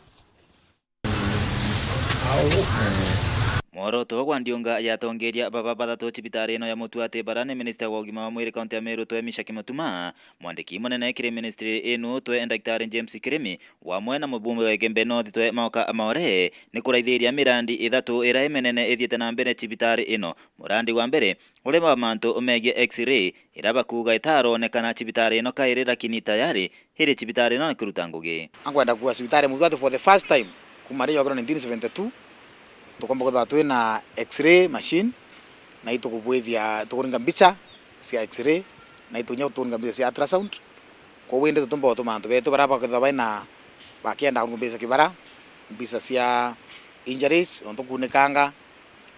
Mworoto gwa ndiunga ya atongeria baba bathatu cibitari ino ya Mutuati, baria ni minista wa ugima wa mwiri kaunti ya Meru twe Mishak Mutuma, mwandiki munene kiri ministry ino twe Daktari James Kirimi, wamwe na mubunge wa Igembe North twe Maoka Maore, ni kuraithiria mirandi ithatu iria imenene ithiite na mbere cibitari ino. Murandi wa mbere uri wa mantu megie X-ray, iria bakuuga itaronekana cibitari ino kairi, lakini tayari iri cibitari ino na kuruta ngugi. Ankwenda kuuga cibitari Mutuati for the first time kuma riria yokirwe nineteen seventy-two, tukomba kwithirwa twina X-ray machine, na itukubwithia, tukuringa mbicha cia X-ray, na itunya tukuringa mbicha cia ultrasound. Kwou indi tutumba gutuma antu betu baria bakethirwa baina, bakienda kuringa mbicha cia kibara, mbicha cia injuries, untu kuunikanga,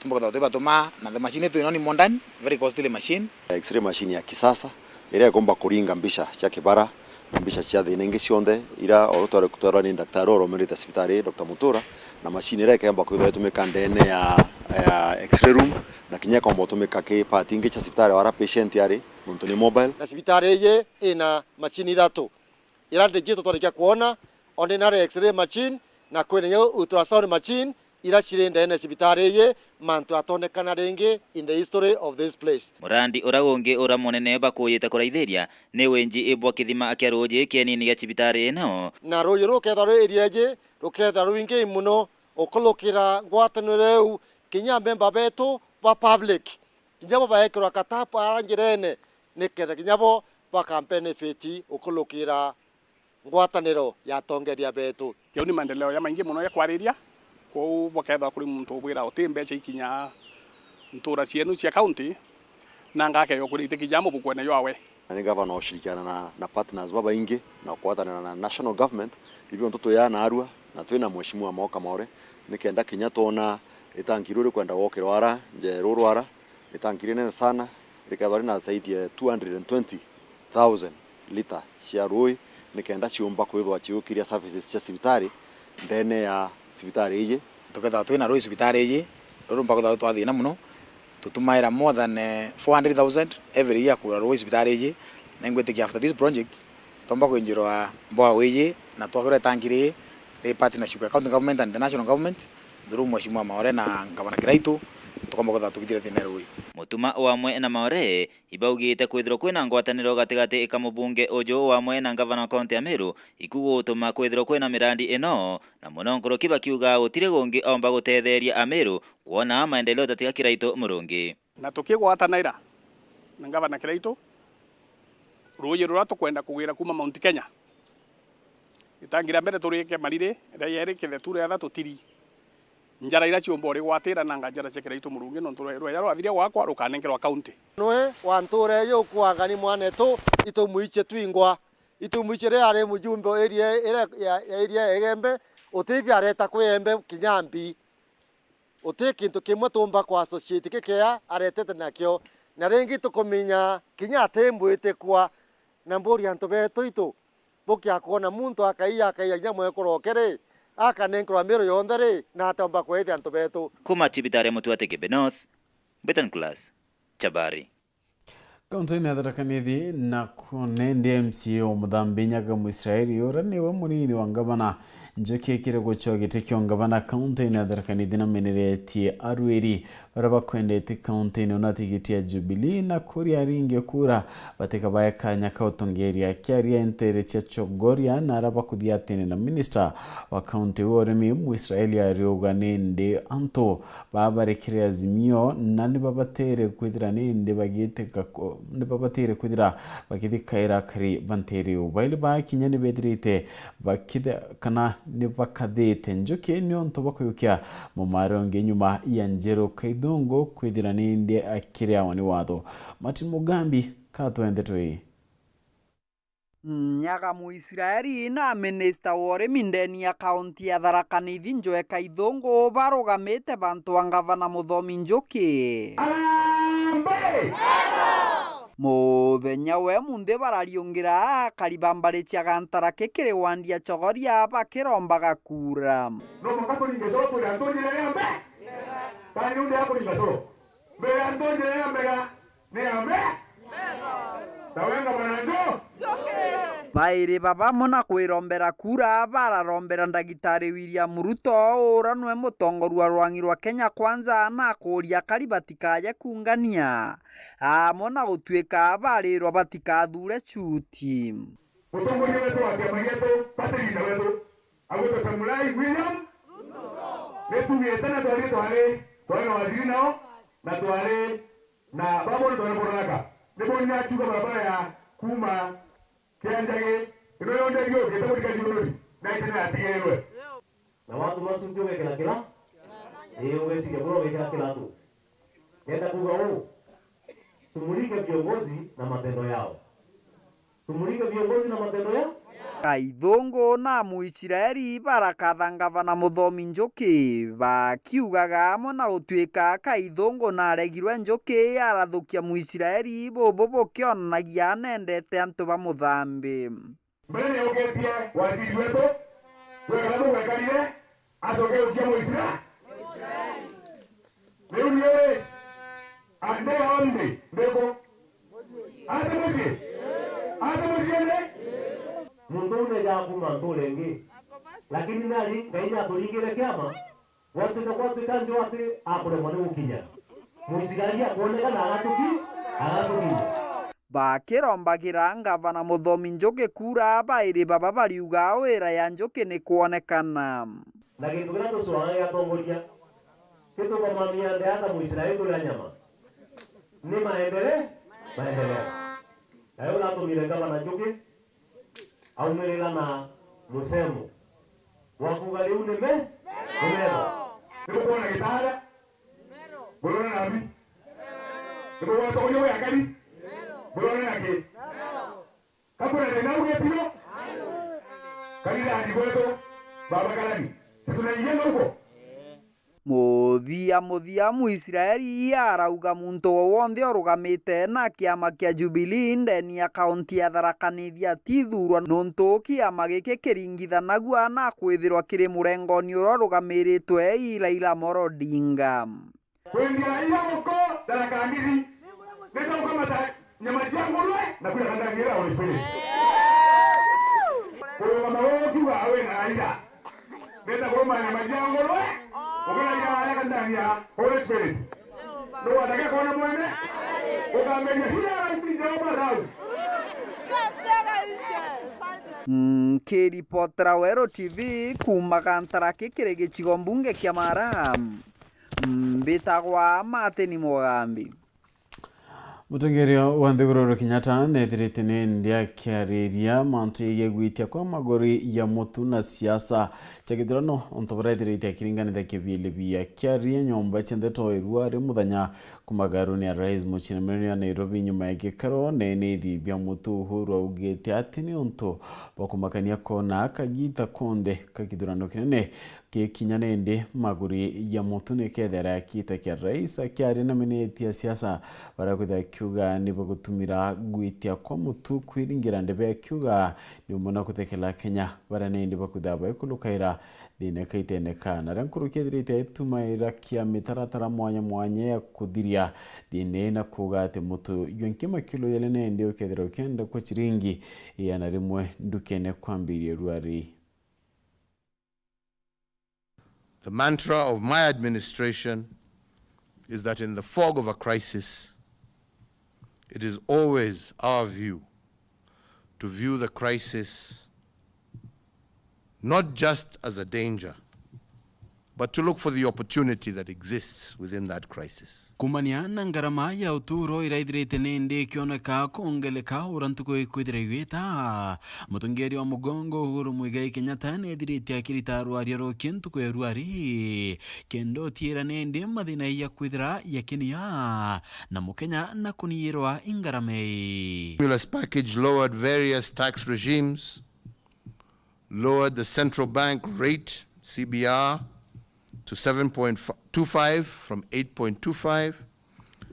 Tumba kwithirwa twibatuma na the machine itwino ni modern, very costly machine. X-ray machine ya kisasa, iria ikumba kuringa mbica cia kibara na mbica cia thiina ingi cionthe, ira o twarwe kutwarwa ni daktari uromerite cibitari, Doctor Mutura, na machine iria ikemba kwithirwa itumika ndene ya, ya X-ray room, na kinya ikomba utumika ki part ingi cia cibitari wara patient ari, nontu ni mobile. Na cibitari iji ina machine ithatu. Ira digital twarikia kwona, ordinary X-ray machine, na kwina inya ultrasound machine, ira ciri ndene cibitari iji, mantu atonekana ringi in the history of this place. Murandi ura ungi ura munene bakuyite kuraithiria ni winji bwa kithima kia ruuji kienini gia cibitari ino. Na ruuji ruu rukethirwa rwi area iji, rukethirwa rwingi muno ukurukira ngwataniro iu, kinya memba betu ba public, kinya bo baekirwa katapu ara njirene, nikenda kinya bo bakambenefit ukurukira ngwataniro ya atongeria betu. Jau ni maendeleo jamaingi mono ja kwariria, kwou bukethirwa kuri muntu ubwira uti mbeca ikinya ntura cienu cia county, nanga akeeja ukuria iti kinya mubukwene jwawe. Na ni gavana ushirikiana na, na partners babaingi na kugwatanira na national government, ibio ntu tuya naarua na twina Mheshimiwa Maoka Maore, nikenda kinya twona itanki riu rikwenda gwokirwa ara njeru rwara, itanki rinene sana, rikethirwa rina zaidi ya two hundred and twenty thousand lita cia ruui, nikenda ciumba kwithirwa ciukiria services cia cibitari ndene ya cibitari iji. Tukethirwa twina ruui cibitari iji, rurumba kwithirwa twathina muno, tutumaira more than, eh, four hundred thousand every year kugura ruui cibitari iji, na ingwitikia after these projects, twomba kwinjirwa mbwao iji, na twakirwa itanki rii, ri partnership ya county government and the national government, through Mheshimiwa Maore na Ngavana Kiraitu, tukomba kwithirwa tukithira thina ruui. Mutuma wamwe na Maore ibaugite kwithirwa kwina ngwataniro gatigati ka mubunge uju wamwe na ngavana wa kaunti ya Meru, ikugutuma kwithirwa kwina mirandi ino, na muno nkuruki bakiuga gutiri gungi omba gutetheria Ameru kwona maendeleo tatiga Kiraitu Murungi. Na tukigwatanaira na ngavana Kiraitu, ruuji ruria tukwenda kugira kuuma Mount Kenya, itangi ria mbere turiike Mariri, ria yeri Kithetu, ria ithatu Tiri. Njara iria ciumba urigwatira nanga njara cia Kiraitu Murungi, nontu rwe-, rweja rwathiria gwakwa rukanenkerwa kaunti. Nwe wa ntuura iji ukuangani mwanetu, itumwichie twingwa. Itumwichie riria ari mujumbe area iria ya, ya area ya Igembe, utibi areta kwi Igembe kinya mbi. Uti kintu kimwe tuumba ku associate kikea aretete nakio. Na ringi tukuminya kinya ati mbwitikwa. Na mburia antu betu itu, bukia kwona muntu akaiya, akaiya kinya mwekuru oke ri, akanenkerwa Meru yonthe ri, na atomba kwithia antu betu. Kuma cibitari ya Mutua Tegebe North, Betan Class, Chabari. Kaunti-ini ya Tharaka Nithi, nakuo nendi M C A wa Muthambi Nyaga Mwisraeli, uria niwe munini wa ngavana, Njuki ekire gucwa giti kia ungavana kaunti-ini ya Tharaka Nithi, nameneretie arwiri baria bakwendete kaunti-ini una tigiti ya Jubilee na kuria aringi kura batika bae kanya ka utongeria. Akiaria nteere cia Chogoria na aria bakuthia atene na minista wa kaunti wa urimi, Mwisraeli ariuga nindi antu baba barekere Azimio na nibabatere kwithira nindi bagitika ku-, nibabatere kwithira bagithikaira akari ba nteere iu. Bairi ba kinya nibethirite bakithe-, kana nibakathite Njuki niuntu bwa kuyukia mumaro ungi nyuma ya Njeru Kaithungu kwithira nindi akiri awani watho. Martin Mugambi, katwende twi. Nyaga Muisraeli na minista wa urimi ndeni ya kaunti ya Tharaka Nithi, Njoe Kaithungu, barugamite bantu ba ngavana Muthomi Njuki. Harambee! Muthenya we munthi barariungira akari ba mbari cia Gantara kikiri wandi ya Chogoria bakirombaga kura. No mwanka turinge coro twire antu njira iria mbega. Bani undu ya kuringa coro. Mbere antu njira iria mbega. Ni ya mbega. Na wenga mwananjo. Bairi baba muna kwirombera kura, bararombera ndagitari William Ruto, ura nwe mutongoria wa rwang'i rwa Kenya Kwanza, na akuria akari batikaje kungania. Amwe na gutuika barirwa batikathure chuti. Mutongoria wetu wa kiama gietu, party leader wetu, agwitwa Samurai William. Ni tugite na twari, twari, twari na waziri nao, na twari na babo ni twari bororaka. Ni bo ni akiuga barabara ya kuma Kianjagi, ino yonthe thiokite guthiga Jururi, na iti ni atigirirwe. Na watu macu nti ugekira kira? Ii, ugeciria bura ugekira kiratu. Nenda kuuga uu, tumulike viongozi na matendo yao. Tumulike viongozi na matendo yao. Kaithungu na Muisraeli barakatha ngavana Muthomi Njuki, bakiugaga amwe na gutuika Kaithungu naregirwe Njuki arathukia Muisraeli, bubu bukionanagia anendete antu ba Muthambi. Mbere ni aukitie waziri wetu, wega na bugwekarire, acoke gukia Muisraeli. Riu ni uri, a, ndi ombi, ndiku? Ati mucii? Ati mucii ndi? Muntu uu neejaga kuuma ntuura ingi, lakini nari Ngai niaturingire kiama, gwatuika, gwatuika njo ati akuremwa ni gukinya. Muisraeli akwoneka na agatuki-, agatukinya. Bakirombagira ngavana Muthomi Njuki kura, bairi baba bariuga wira ya Njuki ni kwonekana. Na gintu kiria tucwaga giatongoria, titubamamia ndeata Muisraeli turia nyama. Ni maendele-, maendeleo. Nayo uratumire ngavana Njuki aumirira na musemo wa kuuga riu ni me-, ni mero. Nibukwona gitara? Buriona nabi? Nibukwona uria wiakari? Buriona naki? Ka kwina thina au gitiro? Kanithani gwetu, baba Karani, si tunaingia na huko? Muthia muthia, Muisraeli arauga muntu o wonthe urugamite na kiama kia Jubilee ndeni ya kaunti ya Tharaka Nithi atithurwa, nontu kiama giki kiringithanagua na kwithirwa kiri murengoni uria urugamiritwe i Raila Amolo Odinga. Kwendia ira guko Tharaka Nithi, nita gukamata nyama cia ngurwe na kwira ndani ya Holy Spirit. Kurugama wewe ukiuga awe na ira. Nita kuruma nyama cia ngurwe, ukira ira areka ndani ya Holy Spirit. Ndu watakia kuona mwene, ukamenya hiya raisi Jehova rau. Nkiripotera Weru T V kuuma Gantara kikiri gicigo mbunge kia Mara, mbitagwa Martin Mugambi. Mutongeria wa nthiguru Uhuru Kenyatta neethirite nindi akiariria mantu jegie gwitia kwa maguri ya mutu na siasa cia githurano, untu buria ethirite akiringanithia kibilibi. Akiaria nyomba cia ndeto irua ri muthenya kuuma garuni ya Rais muciini munene wa Nairobi nyuma ya gikaro na ene ithi bia mutu, Uhuru augite ati ni untu bwa kumakania koona kagiita konthe ka githurano kinene gikinya nindi maguri ya mutu nikethira akiita kia rais. Akiaria na miniti ya siasa, baria kwithira akiuga ni bagutumira gwitia kwa mutu kwiringira ndebe, akiuga ni umwe na kuthekela Kenya, baria nindi bakwithira baikulukaira thiina kaitene ka. Naria nkuruki ethirite aitumaira kia mitaratara mwanya mwanya ya kuthiria thiina ii na kuuga ati mutu jwa nkima kilo yele nindi ukethira ukienda kwa ciringi igana rimwe ndukene kwambiria ruari. The mantra of my administration is that in the fog of a crisis, it is always our view to view the crisis not just as a danger, but to look for the opportunity that exists within that crisis. Kumania na ngarama ya uturo iraithirite nindi ikioneka kwongereka ura ntuku ikwithira igwita, mutongeria wa mugongo Uhuru Muigai Kenyatta neethirite akirita rwaria ruki ntuku ya ruari, kenda utiira nindi mathina ya kwithira yakinia na Mukenya na kuniirwa i ngarama ii. Stimulus package lowered various tax regimes, lowered the central bank rate, C B R, to seven point two five from eight point two five,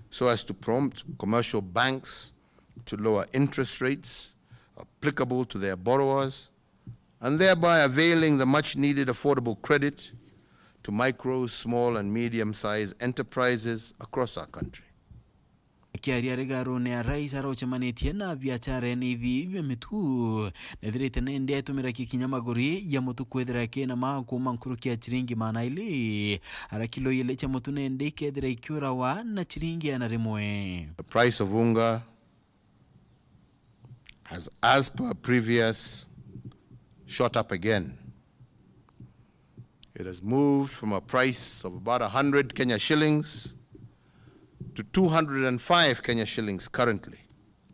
so as to prompt commercial banks to lower interest rates applicable to their borrowers, and thereby availing the much needed affordable credit to micro, small, and medium sized enterprises across our country. Akiaria rigarune ya rais arucemanitie na biachara ya nithi bia mitu, nethirite nindi aitumira kikinya maguri ya mutu kwithira kina ma kuuma nkuruki ya ciringi maana ili, ara kilo ili cia mutu nindi ikethira ikiurawa na ciringi igana rimwe. The price of unga has, as per previous, shot up again. It has moved from a price of about a hundred Kenya shillings to two hundred and five Kenya shillings currently.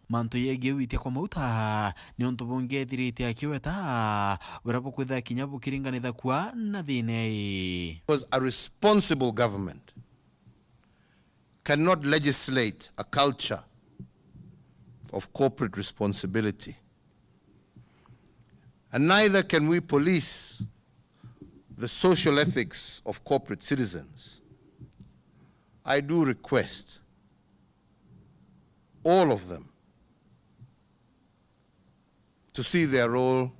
Mantu yegie witia kwa mauta ni untu bungi ethirite akiweta, buria bukwitha kinya bukiringanitha kwa na thina ii. Because a responsible government cannot legislate a culture of corporate responsibility. And neither can we police the social ethics of corporate citizens. I do request all of them to see their role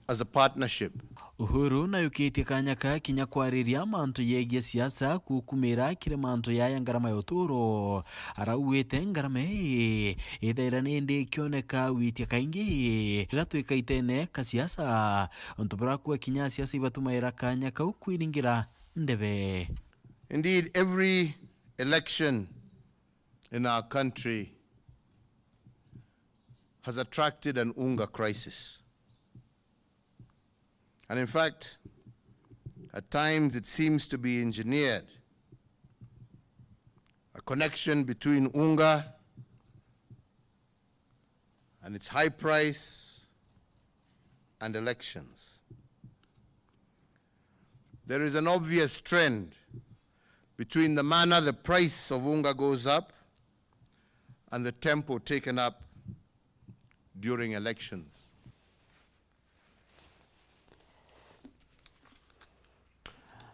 as a partnership. Uhuru nayukitie kanya ka kinya kwariria mantu yegie siasa kukumira kiri mantu yaya ngarama ya uturo. Araugite ngarama ii ithaira nindi ikioneka witia kaingi riria twikaitene ka siasa. Untu burakua kinya siasa ibatumaira kanya kau kwiringira ndebe. Indeed, every election in our country has attracted an unga crisis. And in fact, at times it seems to be engineered, a connection between unga and its high price and elections. There is an obvious trend between the manner the price of unga goes up and the tempo taken up during elections.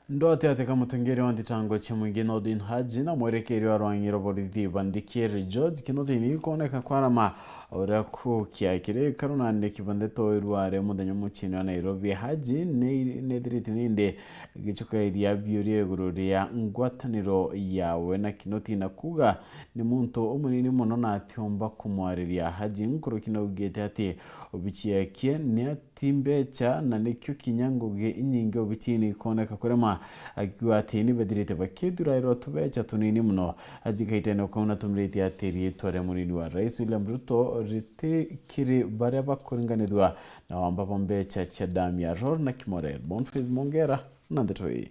Ndwate ati ka mutongeri wa nthitango cia mwingi Nordin Haji na mwerekeri wa rwang'i rwa borithi Bandikiri George Kinoti ni ikoneka kwarama uria kukia kiri karu na andiki ba ndeto irware muthenya muciini wa Nairobi. Haji ni nethirite nindi gicukairia biuria iguru ria ngwataniro yawe na Kinoti na kuga ni muntu umunini muno na atiumba kumwariria. Haji nkuruki naugite ati obici yake ni ti mbecha, na nikio kinya ngugi inyingi obicini ikoneka kurema, akiuga ati ni bethirite bakithurairwa tubecha tunini muno. Ajikaitene ukau natumiritie ati riitwa ria munini wa Rais William Ruto riti kiri baria bakuringanithua na wamba bwa mbecha cia damu ya Ror na Kimore. Boniface Mongera na ndeto ii.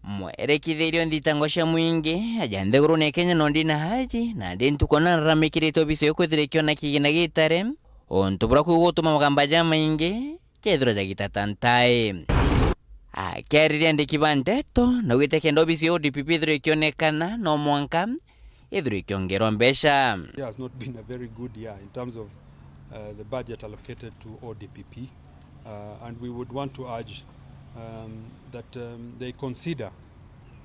Mwerekithirio nthitango cia mwingi aja nthigurune ya Kenya Nordin Haji, nandi ntuku na araramikirite obisi yo kwithira ikiona kigina gitare, untu buria kwi gutuma magamba jamaingi kethirwa jagitata ntai. Akiariria andiki ba nteto, naugite kenda obisi ya O D P P ithirwa ikionekana, no mwanka ithirwa ikiongerwa mbecha. Year has not been a very good year in terms of, uh, the budget allocated to O D P P, uh, and we would want to urge, um, that, um, they consider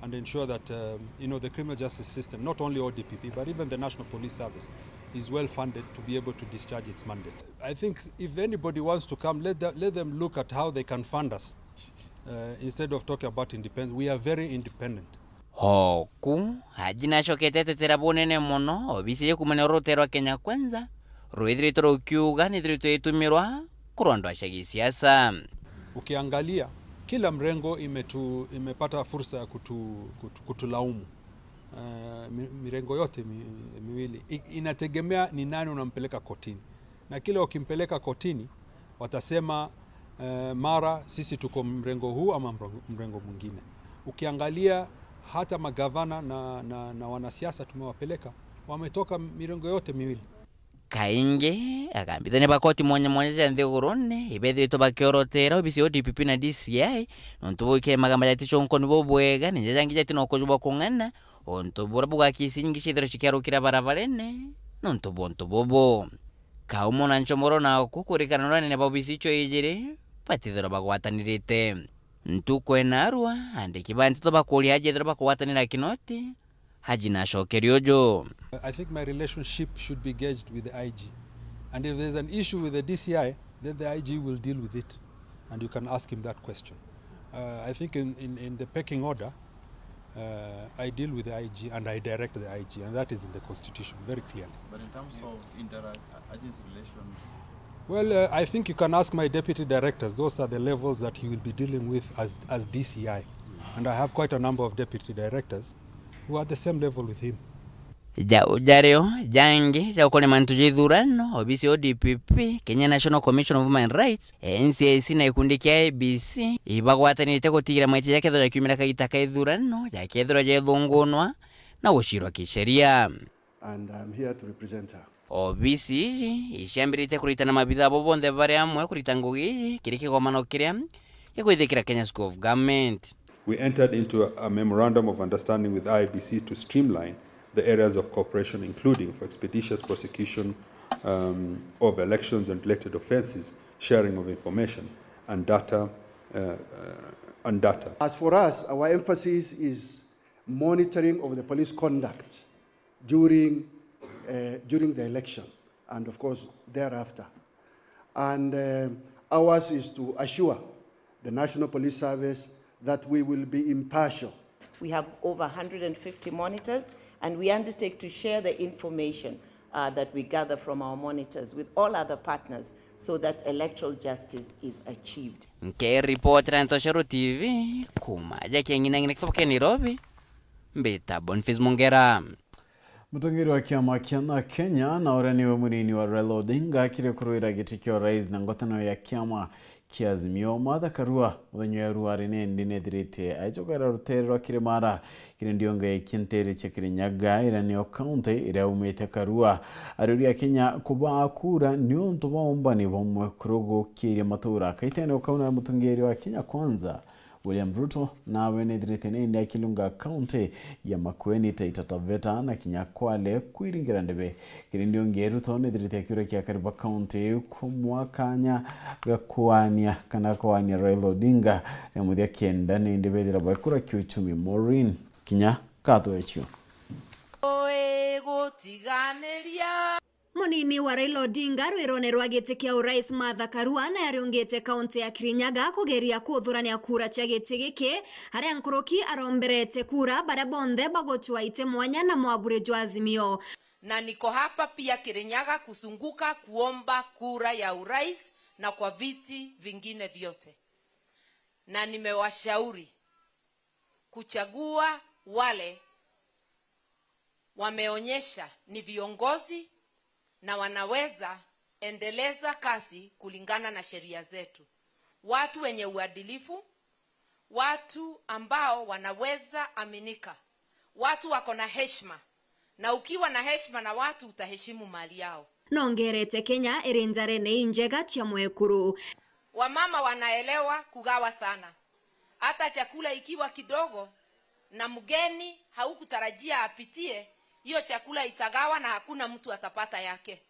and ensure that, um, you know, the criminal justice system, not only O D P P, but even the National Police Service, is well funded to be able to discharge its mandate. I think if anybody wants to come, let the, let them look at how they can fund us, uh, instead of talking about independence. We are very independent. Oku, Haji nacokete atetera bunene mono obisi ya kumania rutero rwa Kenya Kwanza rwithiritwe rukiuga nithiritwe itumirwa kurwa ndwa cia gisiasa. Ukiangalia, kila mrengo imetu-, imepata fursa ya kutu-, kutu-, kutulaumu. Eh, mi-, mirengo yote mi-, miwili. I-, inategemea ni nani unampeleka kotini. Na kila ukimpeleka kotini, watasema, eh, mara sisi tuko mrengo huu ama mrengo, mrengo mwingine. Ukiangalia hata magavana na, na, na wanasiasa tumewapeleka, wametoka mirengo yote miwili. Kaingi, akambithania ba koti mwanya mwanya ja nthigurune, ibethiritwe bakiorotera obisi ya O D P P na D C I, nontu bwikire magamba jaticonkoni bubwega, na jaja jangi jati na ukuju bwa kung'ana, untu buria bugaki ici nyingi ciithirwa cikiarukira barabarene, nontu bwa untu bubu. Kaumo na Nchomoro naku kurikana na anene ba obisi icio ijiri, batithirwa bagwatanirite. Ntuku enarua, andiki ba nteto bakuria Haji ethirwa bakugwatanira Kinoti, Haji nacokeria uju. I think my relationship should be gauged with the I G. And if there's an issue with the D C I, then the I G will deal with it. And you can ask him that question. Uh, I think in, in, in the pecking order, uh, I deal with the I G and I direct the I G, and that is in the constitution very clearly. But in terms of inter-agency relations? Well, uh, I think you can ask my deputy directors. Those are the levels that he will be dealing with as, as D C I. And I have quite a number of deputy directors who are at the same level with him. Jau jario jangi ja gukonia mantu ja ithurano, obisi ya O D P P, Kenya National Commission of Human Rights, N C I C na gikundi kia I E B C ibagwatanirite gutigira maitia jakethirwa jakiumira kagita ka ithurano jakethirwa jethungunwa na gucirwa kisheria. And I'm here to represent her. Obisi iji iciambiritie kuritana mabithaa bo bonthe bari amwe kurita ngugi iji kiri kigomano kiria gikwithikira Kenya School of Government. We entered into a memorandum of understanding with I E B C to streamline the areas of cooperation, including for expeditious prosecution um, of elections and related offences, sharing of information and data, uh, uh, and data. As for us, our emphasis is monitoring of the police conduct during, uh, during the election and, of course, thereafter. And, uh, ours is to assure the National Police Service that we will be impartial. We have over a hundred and fifty monitors, and we undertake to share the information, uh, that we gather from our monitors with all other partners so that electoral justice is achieved. Nkiripotera Ntoshoro T V kuma ja Kiang'inang'ina kitobo kia Nairobi, mbita Boniface Mongera. Mutongeri wa kiama kia na Kenya na uria niwe munini wa Raila Odinga akiri kurwira giti kia urais na ngwataniro ya kiama kia Azimio, Martha Karua, muthenya wa ruari nindi nethirite aichokera rutere rwa Kirimara, kiri ndionge kia ntere cia Kirinyaga, iria niyo kaunti iria umite Karua. Ariuria Kenya kubaa kura ni untu bwa umbani bwa mwekuru gukiria matura. Kaitene ukau nawe mutongeri wa Kenya Kwanza, William Ruto nawe nethirite nindi akilunga kaunti ya Makueni, Taita Taveta na kinya Kwale kwiringira ndebe. Kiri ndiungi Ruto nethirite akiuria kiakari ba kaunti kumwa kanya ga kwania kana kwania Raila Odinga ria muthia kenda nindi bethira baikura kiuchumi. Maureen kinya Kathoecio. Munini wa Raila Odinga rwirone rwa giti kia urais Martha Karua ni ariungite kaunti ya Kirinyaga kugeria kuthurania kura cia giti giki, aria nkuruki aromberete kura baria bonthe bagutua iti mwanya na mwaburi jwa Azimio. Na niko hapa pia Kirinyaga kuzunguka kuomba kura ya urais na kwa viti vingine vyote. Na nimewashauri kuchagua wale wameonyesha ni viongozi na wanaweza endeleza kazi kulingana na sheria zetu. Watu wenye uadilifu, watu ambao wanaweza aminika, watu wako na heshima, na ukiwa na heshima na watu utaheshimu mali yao. Nongerete Kenya iri njarene injega cia mwekuru. Wamama wanaelewa kugawa sana. Hata chakula ikiwa kidogo na mgeni haukutarajia apitie, hiyo chakula itagawa na hakuna mtu atapata yake.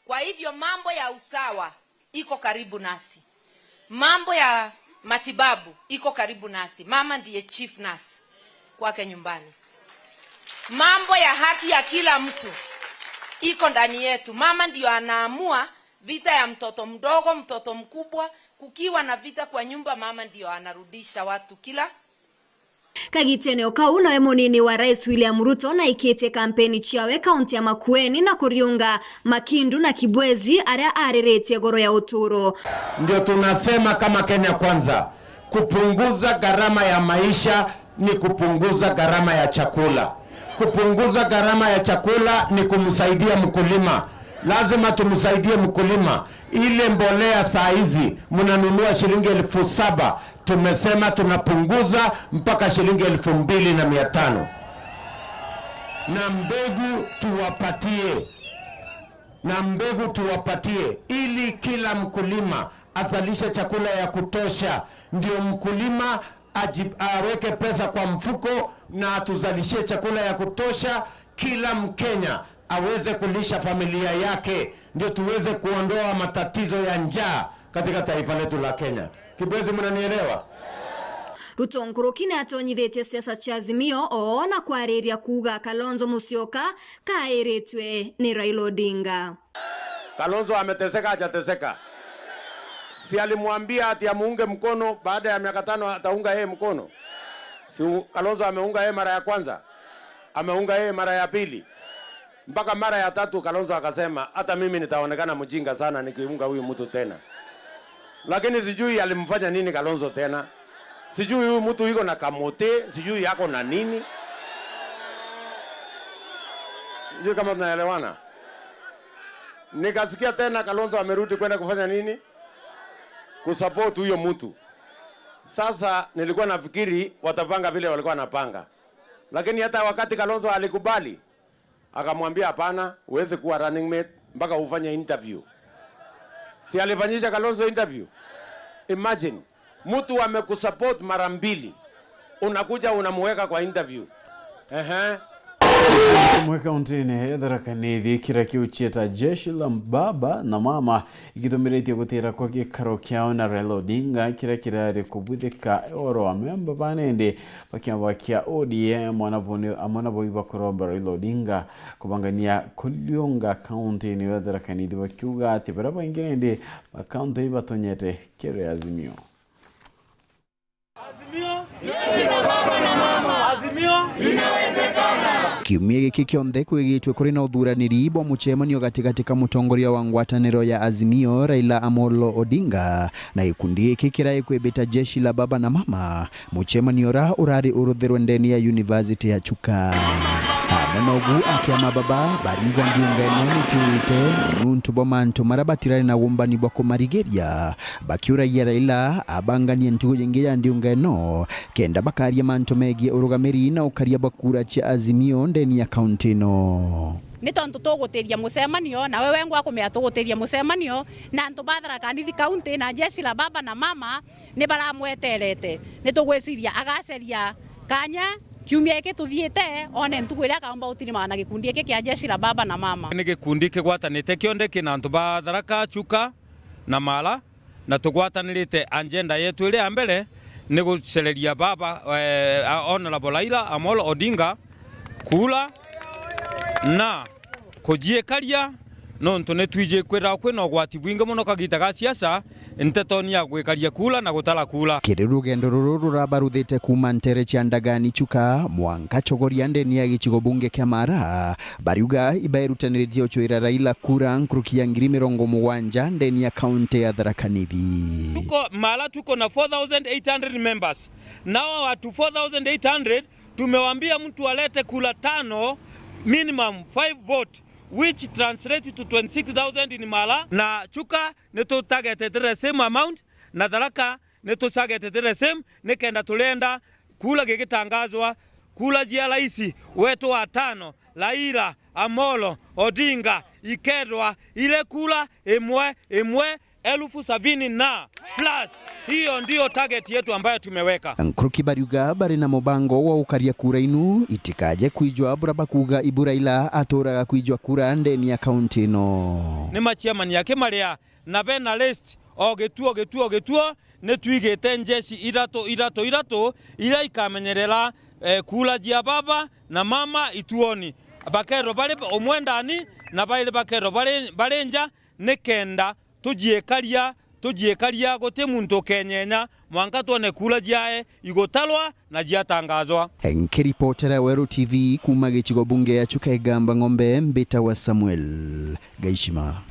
Kwa hivyo mambo ya usawa iko karibu nasi. Mambo ya matibabu iko karibu nasi. Mama ndiye chief nurse kwake nyumbani. Mambo ya haki ya kila mtu iko ndani yetu. Mama ndio anaamua vita ya mtoto mdogo, mtoto mkubwa. Kukiwa na vita kwa nyumba, mama ndio anarudisha watu kila Kagitene o kau, nawe munini wa Rais William Ruto naikitie kampeni ciawe kaunti ya Makueni na kuriunga Makindu na Kibwezi aria ariritie goro ya uturo. Ndio tunasema kama Kenya Kwanza, kupunguza gharama ya maisha ni kupunguza gharama ya chakula. Kupunguza gharama ya chakula ni kumsaidia mkulima. Lazima tumsaidie mkulima. Ile mbolea saa hizi mnanunua shilingi elfu saba, tumesema tunapunguza mpaka shilingi elfu mbili na mia tano. Na mbegu tuwapatie, na mbegu tuwapatie ili kila mkulima azalishe chakula ya kutosha, ndio mkulima aji-, aweke pesa kwa mfuko na atuzalishie chakula ya kutosha, kila Mkenya aweze kulisha familia yake, ndio tuweze kuondoa matatizo ya njaa katika taifa letu la Kenya. Kibwezi, mnanielewa? Ruto nkuruki ni atonyithitie siasa cia Azimio, oo na kwariria kuuga Kalonzo Musyoka kairitwe ni Raila Odinga. Kalonzo ameteseka, hajateseka? Si alimwambia ati amuunge mkono, baada ya miaka tano ataunga yeye mkono? Si u-, Kalonzo ameunga yeye mara ya kwanza? Ameunga yeye mara ya pili? Mpaka mara ya tatu Kalonzo akasema, "Hata mimi nitaonekana mjinga sana nikiunga huyu mtu tena." Lakini sijui alimfanya nini Kalonzo tena. Sijui huyu mtu iko na kamote, sijui yako na nini. Sijui kama tunaelewana. Nikasikia tena Kalonzo amerudi kwenda kufanya nini? Kusupport huyo mtu. Sasa nilikuwa nafikiri watapanga vile walikuwa wanapanga. Lakini hata wakati Kalonzo alikubali, akamwambia, "Hapana, huwezi kuwa running mate mpaka ufanye interview." Si alifanyisha Kalonzo interview? Imagine, mtu amekusupport mara mbili, unakuja unamuweka kwa interview. Ehe. Imwe kauntine ya Tharaka Nithi, kiria kiu cieta jeshi la baba na mama igithumiritie gutira kwa gikaro kiao na Raila Odinga, kiria kirari kubwithika oro amemba ba nende ba kiama kia O D M, amwe nabo ni, amwe nabo ibakuromba Raila Odinga kubangania kuriunga kauntine ya Tharaka Nithi, bakiuga ati baria baingi nende ba kaunti ibatonyete kiri Azimio. Azimio. Jeshi la baba na mama. Azimio. Inawezekana. Kiumia giki kionthe kwigitwe kuri na uthuraniri bwa mucemanio gatigati ka mutongoria wa ngwataniro ya Azimio, Raila Amolo Odinga, na gikundi giki kirai kwibita jeshi la baba na mama, mucemanio uria urari uruthirwe ndeni ya University ya Chuka. Amwe nogu akiama baba bariuga ndiunga ino nitiwite nuntu bwa mantu maria batirari na umbani bwa kumarigiria, bakiuragia Raila abanganie ntugu jingi ya ndiunga ino, kenda bakaria mantu megie urugamiri na ukaria bwa kura cia Azimio ndeni ya kaunti ino. Ni tontu tugutiria mucemanio, nawe wengwa akumea tugutiria mucemanio, na antu ba Tharaka Nithi County na jeshi la baba na mama ni baramweterete. Ni tugwiciria agaceria kanya kiumia giki tuthiite, one ntugu iria akaumba utirimana na gikundi giki kia jeshi la baba na mama. Ni gikundi kigwatanite kionthe kina antu ba Tharaka, Chuka na Mara, na tugwatanirite agenda yetu iria ya mbere ni gucereria baba, eh, Honorable Raila Amolo Odinga kura na kujiikaria, nontu ni twiji kwithirwa kwina ugwati bwingi mono kagita ga siasa, ntetoni ya gwikaria kura na gutara kura. Kiri rugendo ruru rurabaruthite kuuma ntere cia Ndagani Chuka mwanka Chogoria ndeni ya gicigo bunge kia Mara, bariuga ibairutaniritie ucwira Raila kura nkuruki ya ngiri mirongo mugwanja ndeni ya kaunti ya Tharaka Nithi. Tuko Mara, tuko na four thousand eight hundred members. Nao watu four thousand eight hundred tumewaambia mtu alete kura tano, minimum five vote, which translate to twenty-six thousand in Mara. Na Chuka ni tu targeted the same amount, na Tharaka ni tu targeted the same, nikenda turenda kura gigitangazwa, kura cia rais wetu wa tano, Raila Amolo Odinga, ikethwa ile kura imwe imwe elfu sabini na plus. Hiyo ndio target yetu ambayo tumeweka. Nkuruki bariuga bari na mubango wa gukaria kura inu itikaje kwijwa bura bakuuga ibu Raila aturaga kwijwa kura ndeni ya kaunti ino. Ni machiamani akimaria na bena list o gituo, gituo, gituo, ni twigite njeci ithatu, ithatu, ithatu iria ikamenyerera, eh, kura cia baba na mama ituoni. Bakerwa bari umwe ndani na bairi bakerwa bari, bari nja, nikenda tujiikaria, tujiikaria guti muntu ukenyenya mwanka twone kura ciae igutarwa na ciatangazwa. Nkiripotera Weru T V kuuma gicigo bunge ya Chuka Igamba Ng'ombe, mbitawa Samuel Gaishima.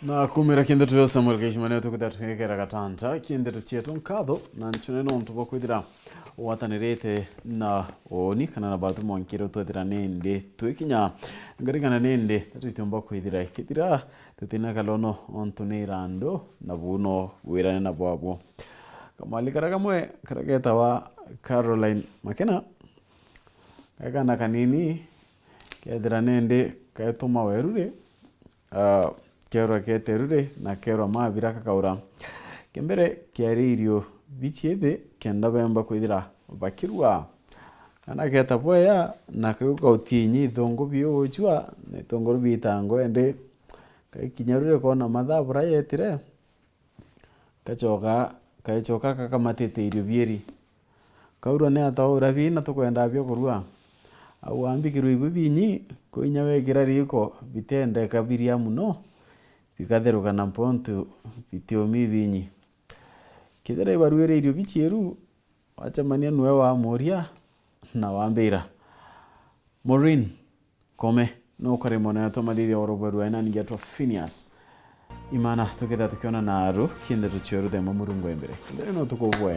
Na kumira kindeto ya Samuel Gaishima, nio tukwithira tugikira gatanta kindeto cietu nkatho na ncune nontu bwa kwithira ugwatanirite na uuni kana na batu mwankire twethira nindi twikinya ngarigana nindi tatwitiumba kwithira ikithira tutina kalono ontu ni irandu na buno wirane na bwabwo. Kamali karia kamwe karia getawa Caroline Makena, gakana kanini kethira nindi kaetuma weruri, ah, kerwa keterure na kerwa mabira kakaura. Kia mbere kiari irio bichiithi kenda bemba kwithira bakirua. Kana keta bweya na kiu kautinyi ithungu biu guchua na itunguru biitangwa indi kaikinya rure kona mathaa bura yetire. Kachoka, kaichoka kakamatite irio bieri. Kaurwa ni ata ura biina tukwenda bia kurua? Au ambikirwe ibu binyi, kwinya wekira riko, bitendeka biria muno, bikatheruka na mpontu bitiumi binyi. Kethira ibaruire irio bichieru, wacemania nwe wamuria na wambira, Maureen Kome, no kare mwana yatwa mathithia oro bweru aina ni yatwa Phineas. Imana tuketha tukiona na aru, kiende tuchio ruthema Murungu embere. Mbere no tukubwea.